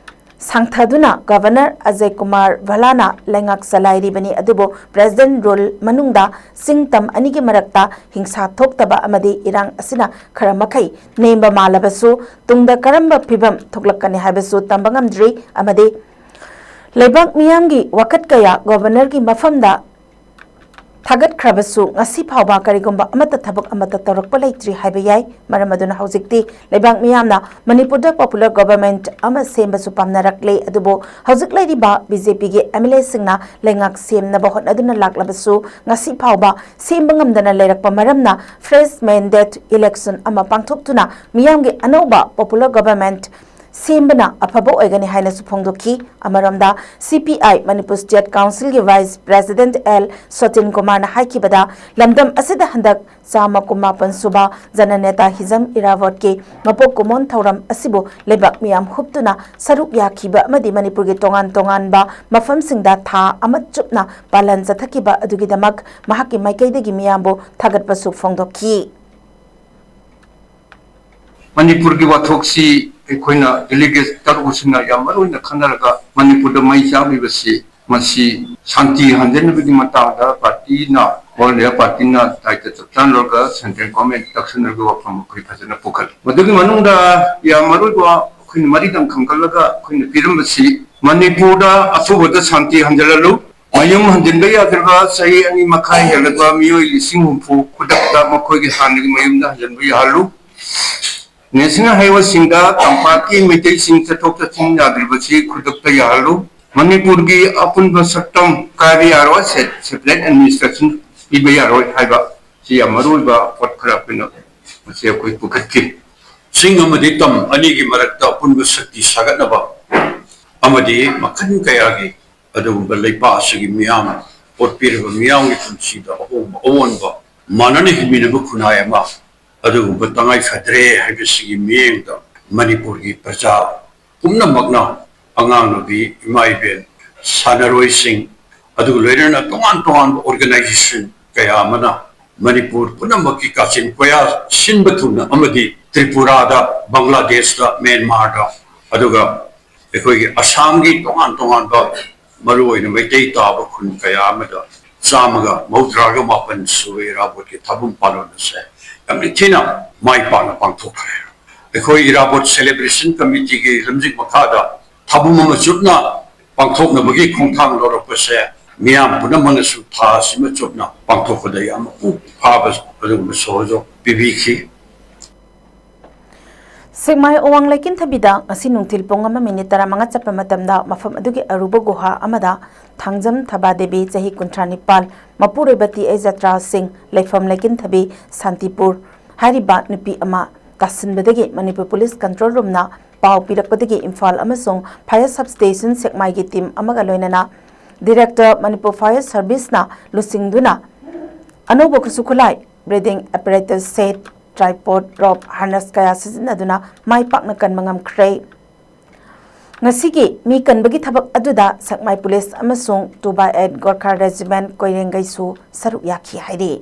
ꯁꯥꯡꯊꯗꯨꯅ Governor Ajay Kumar ꯚꯜꯂꯥꯅ ꯂꯩꯉꯥꯛ ꯆꯂꯥꯏꯔꯤꯕꯅꯤ꯫ ꯑꯗꯨꯕꯨ President Rule ꯃꯅꯨꯡꯗ ꯆꯤꯡ ꯇꯝ ꯑꯅꯤꯒꯤ ꯃꯔꯛꯇ ꯍꯤꯡꯁꯥ ꯊꯣꯛꯇꯕ ꯑꯃꯗꯤ ꯏꯔꯥꯡ ꯑꯁꯤꯅ ꯈꯔ ꯃꯈꯩ ꯅꯦꯝꯕ ꯃꯥꯜꯂꯕꯁꯨ, ꯇꯨꯡꯗ ꯀꯔꯝꯕ ꯐꯤꯕꯝ ꯊꯣꯛꯂꯛꯀꯅꯤ ꯍꯥꯏꯕꯁꯨ ꯇꯝꯕ ꯉꯝꯗ꯭ꯔꯤ꯫ ꯑꯃꯗꯤ ꯂꯩꯕꯥꯛ ꯃꯤꯌꯥꯝꯒꯤ ꯋꯥꯀꯠ ꯀꯌꯥ Governorꯒꯤ ꯃꯐꯝꯗ ꯊꯥꯒꯠꯈ꯭ꯔꯕꯁꯨ, ꯉꯁꯤ ꯐꯥꯎꯕ ꯀꯔꯤꯒꯨꯝꯕ ꯑꯃꯠꯇ ꯊꯕꯛ ꯑꯃꯠꯇ ꯇꯧꯔꯛꯄ ꯂꯩꯇ꯭ꯔꯤ ꯍꯥꯏꯕ ꯌꯥꯏ꯫ ꯃꯔꯝ ꯑꯗꯨꯅ ꯍꯧꯖꯤꯛꯇꯤ ꯂꯩꯕꯥꯛ ꯃꯤꯌꯥꯝꯅ ꯃꯅꯤꯄꯨꯔꯗ popular government ꯑꯃ ꯁꯦꯝꯕꯁꯨ ꯄꯥꯝꯅꯔꯛꯂꯦ꯫ ꯑꯗꯨꯕꯨ ꯍꯧꯖꯤꯛ ꯂꯩꯔꯤꯕ BJPꯒꯤ MLAꯁꯤꯡꯅ ꯂꯩꯉꯥꯛ ꯁꯦꯝꯅꯕ ꯍꯣꯠꯅꯗꯨꯅ ꯂꯥꯛꯂꯕꯁꯨ, ꯉꯁꯤ ꯐꯥꯎꯕ ꯁꯦꯝꯕ ꯉꯝꯗꯅ ꯂꯩꯔꯛꯄ ꯃꯔꯝꯅ, fresh mandate election ꯑꯃ ꯄꯥꯡꯊꯣꯛꯇꯨꯅ ꯃꯤꯌꯥꯝꯒꯤ ꯑꯅꯧꯕ popular government ꯁꯦꯝꯕꯅ ꯑꯐꯕ ꯑꯣꯏꯒꯅꯤ ꯍꯥꯏꯅꯁꯨ ꯐꯣꯡꯗꯣꯛꯈꯤ꯫ ꯑꯃꯔꯣꯝꯗ, C P I Manipur State Councilꯒꯤ Vice President L ꯁꯣꯇꯤꯟ ꯀꯨꯃꯥꯔꯅ ꯍꯥꯏꯈꯤꯕꯗ, ꯂꯝꯗꯝ ꯑꯁꯤꯗ ꯍꯟꯗꯛ ꯆꯥꯝꯃ ꯀꯨꯟꯃꯥꯄꯟ ꯁꯨꯕ ꯖꯅꯅꯦꯇꯥ ꯍꯤꯖꯝ ꯏꯔꯥꯕꯣꯠꯀꯤ ꯃꯄꯣꯛ ꯀꯨꯝꯑꯣꯟ ꯊꯧꯔꯝ ꯑꯁꯤꯕꯨ ꯂꯩꯕꯥꯛ ꯃꯤꯌꯥꯝ ꯍꯨꯞꯇꯨꯅ ꯁꯔꯨꯛ ꯌꯥꯈꯤꯕ ꯑꯃꯗꯤ ꯃꯅꯤꯄꯨꯔꯒꯤ ꯇꯣꯉꯥꯟ ꯇꯣꯉꯥꯟꯕ ꯃꯐꯝꯁꯤꯡꯗ ꯊꯥ ꯑꯃ ꯆꯨꯞꯅ ꯄꯥꯂꯟ ꯆꯠꯊꯈꯤꯕ ꯑꯗꯨꯒꯤꯗꯃꯛ ꯃꯍꯥꯛꯀꯤ ꯃꯥꯏꯀꯩꯗꯒꯤ ꯃꯤꯌꯥꯝꯕꯨ ꯊꯥꯒꯠꯄꯁꯨ ꯐꯣꯡꯗꯣꯛꯈꯤ꯫ ꯃꯅꯤꯄꯨꯔꯒꯤ ꯋꯥꯊꯣꯛꯁꯤ ꯑꯩꯈꯣꯏꯅ delegate ꯇꯔꯨꯛꯁꯤꯅ ꯌꯥꯝ ꯃꯔꯨ ꯑꯣꯏꯅ ꯈꯟꯅꯔꯒ ꯃꯅꯤꯄꯨꯔꯗ ꯃꯩ ꯆꯥꯛꯂꯤꯕꯁꯤ, ꯃꯁꯤ ꯁꯥꯟꯇꯤ ꯍꯟꯖꯅꯕꯒꯤ ꯃꯇꯥꯡꯗ partyꯅ, all India partyꯅ ꯗꯥꯏꯇ ꯆꯞ ꯆꯥꯅ ꯂꯧꯔꯒ central government ꯇꯛꯁꯟꯅꯕꯒꯤ ꯋꯥꯐꯝ ꯑꯩꯈꯣꯏ ꯐꯖꯅ ꯄꯨꯈꯠꯂꯤ꯫ ꯃꯗꯨꯒꯤ ꯃꯅꯨꯡꯗ ꯌꯥꯝ ꯃꯔꯨ ꯑꯣꯏꯕ ꯑꯩꯈꯣꯏꯅ ꯃꯔꯤꯗꯪ ꯈꯟꯒꯠꯂꯒ ꯑꯩꯈꯣꯏꯅ ꯄꯤꯔꯝꯕꯁꯤ, ꯃꯅꯤꯄꯨꯔꯗ ꯑꯊꯨꯕꯗ ꯁꯥꯟꯇꯤ ꯍꯟꯖꯜꯍꯜꯂꯨ, ꯃꯌꯨꯝ ꯍꯟꯖꯤꯟꯕ ꯌꯥꯗ꯭ꯔꯕ ꯆꯍꯤ ꯑꯅꯤ ꯃꯈꯥꯏ ꯍꯦꯜꯂꯕ ꯃꯤꯑꯣꯏ ꯂꯤꯁꯤꯡ ꯍꯨꯝꯐꯨ ꯈꯨꯗꯛꯇ ꯃꯈꯣꯏꯒꯤ ꯍꯥꯟꯅꯒꯤ ꯃꯌꯨꯝꯗ ꯍꯟꯖꯤꯟꯕ ꯌꯥꯍꯜꯂꯨ꯫ National highwayꯁꯤꯡꯗ ꯇꯝꯄꯥꯛꯀꯤ ꯃꯩꯇꯩꯁꯤꯡ ꯆꯠꯊꯣꯛ ꯆꯠꯁꯤꯟ ꯌꯥꯗ꯭ꯔꯤꯕꯁꯤ ꯈꯨꯗꯛꯇ ꯌꯥꯍꯜꯂꯨ꯫ ꯃꯅꯤꯄꯨꯔꯒꯤ ꯑꯄꯨꯟꯕ ꯁꯛꯇꯝ ꯀꯥꯏꯕ ꯌꯥꯔꯣꯏ, ꯁꯦ-, separate administration ꯄꯤꯕ ꯌꯥꯔꯣꯏ ꯍꯥꯏꯕ ꯁꯤ ꯌꯥꯝ ꯃꯔꯨꯑꯣꯏꯕ ꯄꯣꯠ ꯈꯔ ꯑꯩꯈꯣꯏꯅ ꯉꯁꯤ ꯑꯩꯈꯣꯏ ꯄꯨꯈꯠꯈꯤ꯫ ꯆꯤꯡ ꯑꯃꯗꯤ ꯇꯝ ꯑꯅꯤꯒꯤ ꯃꯔꯛꯇ ꯑꯄꯨꯟꯕ ꯁꯛꯇꯤ ꯁꯥꯒꯠꯅꯕ ꯑꯃꯗꯤ ꯃꯈꯜ ꯀꯌꯥꯒꯤ ꯑꯗꯨꯒꯨꯝꯕ ꯂꯩꯄꯥꯛ ꯑꯁꯤꯒꯤ ꯃꯤꯌꯥꯝ, ꯄꯣꯠ ꯄꯤꯔꯤꯕ ꯃꯤꯌꯥꯝꯒꯤ ꯄꯨꯟꯁꯤꯗ ꯑꯍꯣꯡꯕ ꯑꯑꯣꯟꯕ ꯃꯥꯟꯅꯅ ꯍꯤꯡꯃꯤꯟꯅꯕ ꯈꯨꯟꯅꯥꯏ ꯑꯃ ꯑꯗꯨꯒꯨꯝꯕ ꯇꯉꯥꯏ ꯐꯗ꯭ꯔꯦ ꯍꯥꯏꯕꯁꯤꯒꯤ ꯃꯤꯠꯌꯦꯡꯗ ꯃꯅꯤꯄꯨꯔꯒꯤ ꯄ꯭ꯔꯖꯥ ꯄꯨꯝꯅꯃꯛꯅ, ꯑꯉꯥꯡ ꯅꯨꯄꯤ, ꯏꯃꯥ ꯏꯕꯦꯟ, ꯁꯥꯟꯅꯔꯣꯏꯁꯤꯡ, ꯑꯗꯨꯒ ꯂꯣꯏꯅꯅ ꯇꯣꯉꯥꯟ ꯇꯣꯉꯥꯟꯕ organization ꯀꯌꯥ ꯑꯃꯅ ꯃꯅꯤꯄꯨꯔ ꯄꯨꯝꯅꯃꯛꯀꯤ ꯀꯥꯆꯤꯟ ꯀꯣꯌꯥ ꯁꯤꯟꯕ ꯊꯨꯡꯅ ꯑꯃꯗꯤ ꯇ꯭ꯔꯤꯄꯨꯔꯥꯗ, ꯕꯪꯒ꯭ꯂꯥꯗꯦꯁꯇ, ꯃ꯭ꯌꯥꯟꯃꯥꯔꯗ, ꯑꯗꯨꯒ ꯑꯩꯈꯣꯏꯒꯤ ꯑꯁꯥꯝꯒꯤ ꯇꯣꯉꯥꯟ ꯇꯣꯉꯥꯟꯕ, ꯃꯔꯨꯑꯣꯏꯅ ꯃꯩꯇꯩ ꯇꯥꯕ ꯈꯨꯟ ꯀꯌꯥ ꯑꯃꯗ ꯆꯥꯝꯃꯒ ꯃꯧꯗ꯭ꯔꯥꯒ ꯃꯥꯄꯟ ꯁꯨꯕ ꯏꯔꯥꯕꯣꯠꯀꯤ ꯊꯥꯕꯨꯝ ꯄꯥꯂꯣꯟ ꯑꯁꯦ ꯌꯥꯝ ꯅꯤꯡꯊꯤꯅ ꯃꯥꯏ ꯄꯥꯛꯅ ꯄꯥꯡꯊꯣꯛꯈ꯭ꯔꯦ꯫ ꯑꯩꯈꯣꯏ ꯏꯔꯥꯕꯣꯠ celebration committeeꯒꯤ ꯂꯝꯖꯤꯡ ꯃꯈꯥꯗ ꯊꯥꯕꯨꯝ ꯑꯃ ꯆꯨꯞꯅ ꯄꯥꯡꯊꯣꯛꯅꯕꯒꯤ ꯈꯣꯡꯊꯥꯡ ꯂꯧꯔꯛꯄꯁꯦ ꯃꯤꯌꯥꯝ ꯄꯨꯝꯅꯃꯛꯅꯁꯨ ꯊꯥ ꯑꯁꯤꯃ ꯆꯨꯞꯅ ꯄꯥꯡꯊꯣꯛꯄꯗ ꯌꯥꯝꯅ ꯃꯄꯨꯡ ꯐꯥꯕ ꯑꯗꯨꯒꯨꯝꯕ ꯁꯍꯣꯖꯣꯛ ꯄꯤꯕꯤꯈꯤ꯫ ꯁꯦꯛꯃꯥꯏ ꯑꯋꯥꯡ ꯂꯩꯀꯤꯟꯊꯕꯤꯗ ꯉꯁꯤ ꯅꯨꯡꯊꯤꯜ ꯄꯨꯡ ꯑꯃ ꯃꯤꯅꯤꯠ ꯇꯔꯥꯃꯉꯥ ꯆꯠꯄ ꯃꯇꯝꯗ ꯃꯐꯝ ꯑꯗꯨꯒꯤ ꯑꯔꯨꯕ ꯒꯨꯍꯥ ꯑꯃꯗ ꯊꯥꯡꯖꯝ ꯊꯕꯥ ꯗꯦꯕꯤ, ꯆꯍꯤ ꯀꯨꯟꯊ꯭ꯔꯥ ꯅꯤꯄꯥꯜ, ꯃꯄꯨꯔꯣꯏꯕ ꯇꯤ ꯑꯦ ꯖꯇ꯭ꯔꯥ ꯁꯤꯡ, ꯂꯩꯐꯝ ꯂꯩꯀꯤꯟꯊꯕꯤ, ꯁꯥꯟꯇꯤꯄꯨꯔ, ꯍꯥꯏꯔꯤꯕ ꯅꯨꯄꯤ ꯑꯃ ꯇꯥꯁꯤꯟꯕꯗꯒꯤ ꯃꯅꯤꯄꯨꯔ ꯄꯨꯂꯤꯁ ꯀꯟꯇ꯭ꯔꯣꯜ ꯔꯨꯝꯅ ꯄꯥꯎ ꯄꯤꯔꯛꯄꯗꯒꯤ ꯏꯝꯐꯥꯜ ꯑꯃꯁꯨꯡ ꯐꯥꯌꯔ ꯁꯕ ꯁ꯭ꯇꯦꯁꯟ ꯁꯦꯛꯃꯥꯏꯒꯤ ꯇꯤꯝ ꯑꯃꯒ ꯂꯣꯏꯅꯅ ꯗꯤꯔꯦꯛꯇꯔ ꯃꯅꯤꯄꯨꯔ ꯐꯥꯌꯔ ꯁꯔꯚꯤꯁꯅ ꯂꯨꯆꯤꯡꯗꯨꯅ ꯑꯅꯧꯕ ꯈꯨꯠꯁꯨ ꯈꯨꯠꯂꯥꯏ, breathing apparatus set, tripod, rope, harness ꯀꯌꯥ ꯁꯤꯖꯤꯟꯅꯗꯨꯅ ꯃꯥꯏ ꯄꯥꯛꯅ ꯀꯟꯕ ꯉꯝꯈ꯭ꯔꯦ꯫ ꯉꯁꯤꯒꯤ ꯃꯤ ꯀꯟꯕꯒꯤ ꯊꯕꯛ ꯑꯗꯨꯗ ꯁꯦꯛꯃꯥꯏ ꯄꯨꯂꯤꯁ ꯑꯃꯁꯨꯡ two by eight Gorkha Regiment ꯀꯣꯏꯔꯦꯡꯒꯩꯁꯨ ꯁꯔꯨꯛ ꯌꯥꯈꯤ ꯍꯥꯏꯔꯤ꯫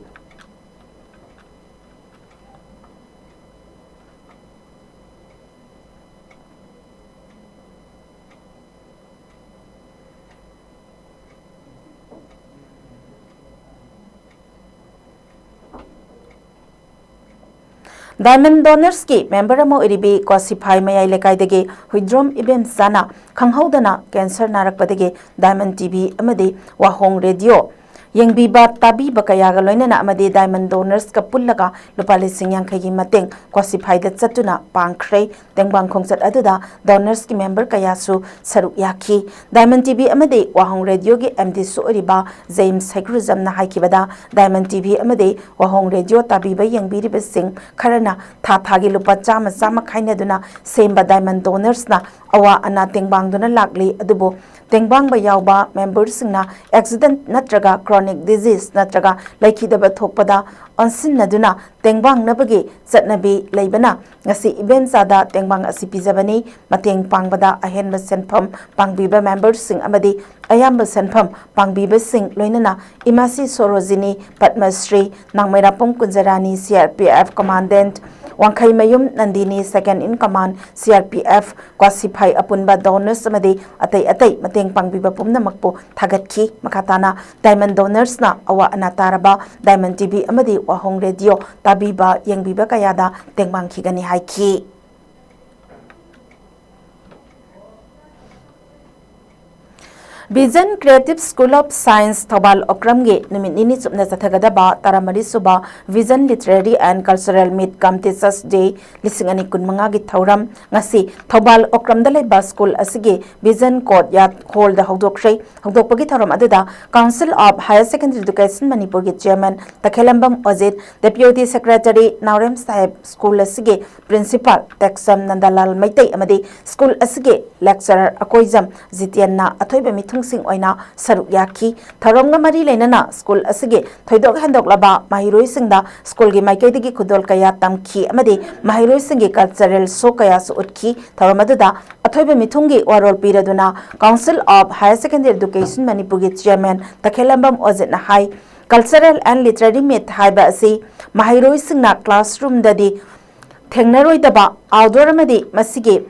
Diamond Donors ꯀꯤ member ꯑꯃ ꯑꯣꯏꯔꯤꯕꯤ ꯀ꯭ꯋꯥꯁꯤꯐꯥꯏ ꯃꯌꯥꯏ ꯂꯩꯀꯥꯏꯗꯒꯤ ꯍꯨꯏꯗ꯭ꯔꯣꯝ ꯏꯕꯦꯝꯆꯥꯅ ꯈꯪꯍꯧꯗꯅ cancer ꯅꯥꯔꯛꯄꯗꯒꯤ Diamond TV ꯑꯃꯗꯤ ꯋꯥꯍꯣꯡ Radio ꯌꯦꯡꯕꯤꯕ ꯇꯥꯕꯤꯕ ꯀꯌꯥꯒ ꯂꯣꯏꯅꯅ ꯑꯃꯗꯤ Diamond Donors ꯀ ꯄꯨꯜꯂꯒ ꯂꯨꯄꯥ ꯂꯤꯁꯤꯡ ꯌꯥꯡꯈꯩꯒꯤ ꯃꯇꯦꯡ ꯀ꯭ꯋꯥꯁꯤꯐꯥꯏꯗ ꯆꯠꯇꯨꯅ ꯄꯥꯡꯈ꯭ꯔꯦ꯫ ꯇꯦꯡꯕꯥꯡ ꯈꯣꯡꯆꯠ ꯑꯗꯨꯗ Donors ꯀꯤ member ꯀꯌꯥꯁꯨ ꯁꯔꯨꯛ ꯌꯥꯈꯤ꯫ Diamond TV ꯑꯃꯗꯤ ꯋꯥꯍꯣꯡ Radio ꯒꯤ MD ꯁꯨ ꯑꯣꯏꯔꯤꯕ ꯖꯦꯝꯁ ꯁꯩꯀ꯭ꯔꯨꯖꯝꯅ ꯍꯥꯏꯈꯤꯕꯗ, Diamond TV ꯑꯃꯗꯤ ꯋꯥꯍꯣꯡ Radio ꯇꯥꯕꯤꯕ ꯌꯦꯡꯕꯤꯔꯤꯕꯁꯤꯡ ꯈꯔꯅ ꯊꯥ ꯊꯥꯒꯤ ꯂꯨꯄꯥ ꯆꯥꯝꯃ ꯆꯥꯝꯃ ꯈꯥꯏꯅꯗꯨꯅ ꯁꯦꯝꯕ Diamond Donors ꯅ ꯑꯋꯥ ꯑꯅꯥ ꯇꯦꯡꯕꯥꯡꯗꯨꯅ ꯂꯥꯛꯂꯤ꯫ ꯑꯗꯨꯕꯨ ꯇꯦꯡꯕꯥꯡꯕ ꯌꯥꯎꯕ memberꯁꯤꯡꯅ accident ꯅꯠꯇ꯭ꯔꯒ chronic disease ꯅꯠꯇ꯭ꯔꯒ ꯂꯩꯈꯤꯗꯕ ꯊꯣꯛꯄꯗ ꯑꯣꯟꯁꯤꯟꯅꯗꯨꯅ ꯇꯦꯡꯕꯥꯡꯅꯕꯒꯤ ꯆꯠꯅꯕꯤ ꯂꯩꯕꯅ ꯉꯁꯤ ꯏꯕꯦꯝꯆꯥꯗ ꯇꯦꯡꯕꯥꯡ ꯑꯁꯤ ꯄꯤꯖꯕꯅꯤ꯫ ꯃꯇꯦꯡ ꯄꯥꯡꯕꯗ ꯑꯍꯦꯟꯕ ꯁꯦꯟꯐꯝ ꯄꯥꯡꯕꯤꯕ memberꯁꯤꯡ ꯑꯃꯗꯤ ꯑꯌꯥꯝꯕ ꯁꯦꯟꯐꯝ ꯄꯥꯡꯕꯤꯕꯁꯤꯡ, ꯂꯣꯏꯅꯅ ꯏꯃꯥꯁꯤ ꯁꯣꯔꯣꯖꯤꯅꯤ, ꯄꯗꯃꯁ꯭ꯔꯤ ꯅꯥꯡꯃꯩꯔꯥꯄꯨꯝ ꯀꯨꯟꯖꯔꯥꯅꯤ, CRPF Commandant ꯋꯥꯡꯈꯩꯃꯌꯨꯝ Nandini, Second in Command CRPF Kwasiphai, ꯑꯄꯨꯟꯕ donors ꯑꯃꯗꯤ ꯑꯇꯩ ꯑꯇꯩ ꯃꯇꯦꯡ ꯄꯥꯡꯕꯤꯕ ꯄꯨꯝꯅꯃꯛꯄꯨ ꯊꯥꯒꯠꯈꯤ꯫ ꯃꯈꯥ ꯇꯥꯅ Diamond Donorsꯅ ꯑꯋꯥ ꯑꯅꯥ ꯇꯥꯔꯕ Diamond TV ꯑꯃꯗꯤ ꯋꯥꯍꯣꯡ Radio ꯇꯥꯕꯤꯕ ꯌꯦꯡꯕꯤꯕ ꯀꯌꯥꯗ ꯇꯦꯡꯕꯥꯡꯈꯤꯒꯅꯤ ꯍꯥꯏꯈꯤ꯫ Vision Creative School of Science Thoubal ꯑꯣꯀ꯭ꯔꯝꯒꯤ ꯅꯨꯃꯤꯠ ꯅꯤꯅꯤ ꯆꯨꯞꯅ ꯆꯠꯊꯒꯗꯕ ꯇꯔꯥꯃꯔꯤ ꯁꯨꯕ Vision Literary and Cultural Meet cum Teachers Day ꯂꯤꯁꯤꯡ ꯑꯅꯤ ꯀꯨꯟꯃꯉꯥꯒꯤ ꯊꯧꯔꯝ ꯉꯁꯤ ꯊꯧꯕꯥꯜ ꯑꯣꯀ꯭ꯔꯝꯗ ꯂꯩꯕ ꯁ꯭ꯀꯨꯜ ꯑꯁꯤꯒꯤ Vision Courtyard Hallꯗ ꯍꯧꯗꯣꯛꯈ꯭ꯔꯦ꯫ ꯍꯧꯗꯣꯛꯄꯒꯤ ꯊꯧꯔꯝ ꯑꯗꯨꯗ Council of Higher Secondary Education ꯃꯅꯤꯄꯨꯔꯒꯤ Chairman ꯇꯈꯦꯜꯂꯝꯕꯝ ꯑꯣꯖꯤꯠ, Deputy Secretary ꯅꯥꯎꯔꯦꯝ ꯁꯥꯍꯦꯕ, ꯁ꯭ꯀꯨꯜ ꯑꯁꯤꯒꯤ Principal ꯇꯦꯛꯆꯝ ꯅꯟꯗꯂꯥꯜ ꯃꯩꯇꯩ ꯑꯃꯗꯤ ꯁ꯭ꯀꯨꯜ ꯑꯁꯤꯒꯤ Lecturer ꯑꯀꯣꯏꯖꯝ ꯖꯤꯇꯦꯟꯅ ꯑꯊꯣꯏꯕ ꯃꯤꯊꯨꯡꯁꯤꯡ ꯑꯣꯏꯅ ꯁꯔꯨꯛ ꯌꯥꯈꯤ꯫ ꯊꯧꯔꯝꯒ ꯃꯔꯤ ꯂꯩꯅꯅ ꯁ꯭ꯀꯨꯜ ꯑꯁꯤꯒꯤ ꯊꯣꯏꯗꯣꯛ ꯍꯦꯟꯗꯣꯛꯂꯕ ꯃꯍꯩꯔꯣꯏꯁꯤꯡꯗ ꯁ꯭ꯀꯨꯜꯒꯤ ꯃꯥꯏꯀꯩꯗꯒꯤ ꯈꯨꯗꯣꯜ ꯀꯌꯥ ꯇꯝꯈꯤ ꯑꯃꯗꯤ ꯃꯍꯩꯔꯣꯏꯁꯤꯡꯒꯤ cultural show ꯀꯌꯥꯁꯨ ꯎꯠꯈꯤ꯫ ꯊꯧꯔꯝ ꯑꯗꯨꯗ ꯑꯊꯣꯏꯕ ꯃꯤꯊꯨꯡꯒꯤ ꯋꯥꯔꯣꯜ ꯄꯤꯔꯗꯨꯅ Council of Higher Secondary Education ꯃꯅꯤꯄꯨꯔꯒꯤ Chairman ꯇꯈꯦꯜꯂꯝꯕꯝ ꯑꯣꯖꯤꯠꯅ high, Cultural and Literary Meet ꯍꯥꯏꯕ ꯑꯁꯤ ꯃꯍꯩꯔꯣꯏꯁꯤꯡꯅ classroomꯗꯗꯤ ꯊꯦꯡꯅꯔꯣꯏꯗꯕ outdoor ꯑꯃꯗꯤ ꯃꯁꯤꯒꯤ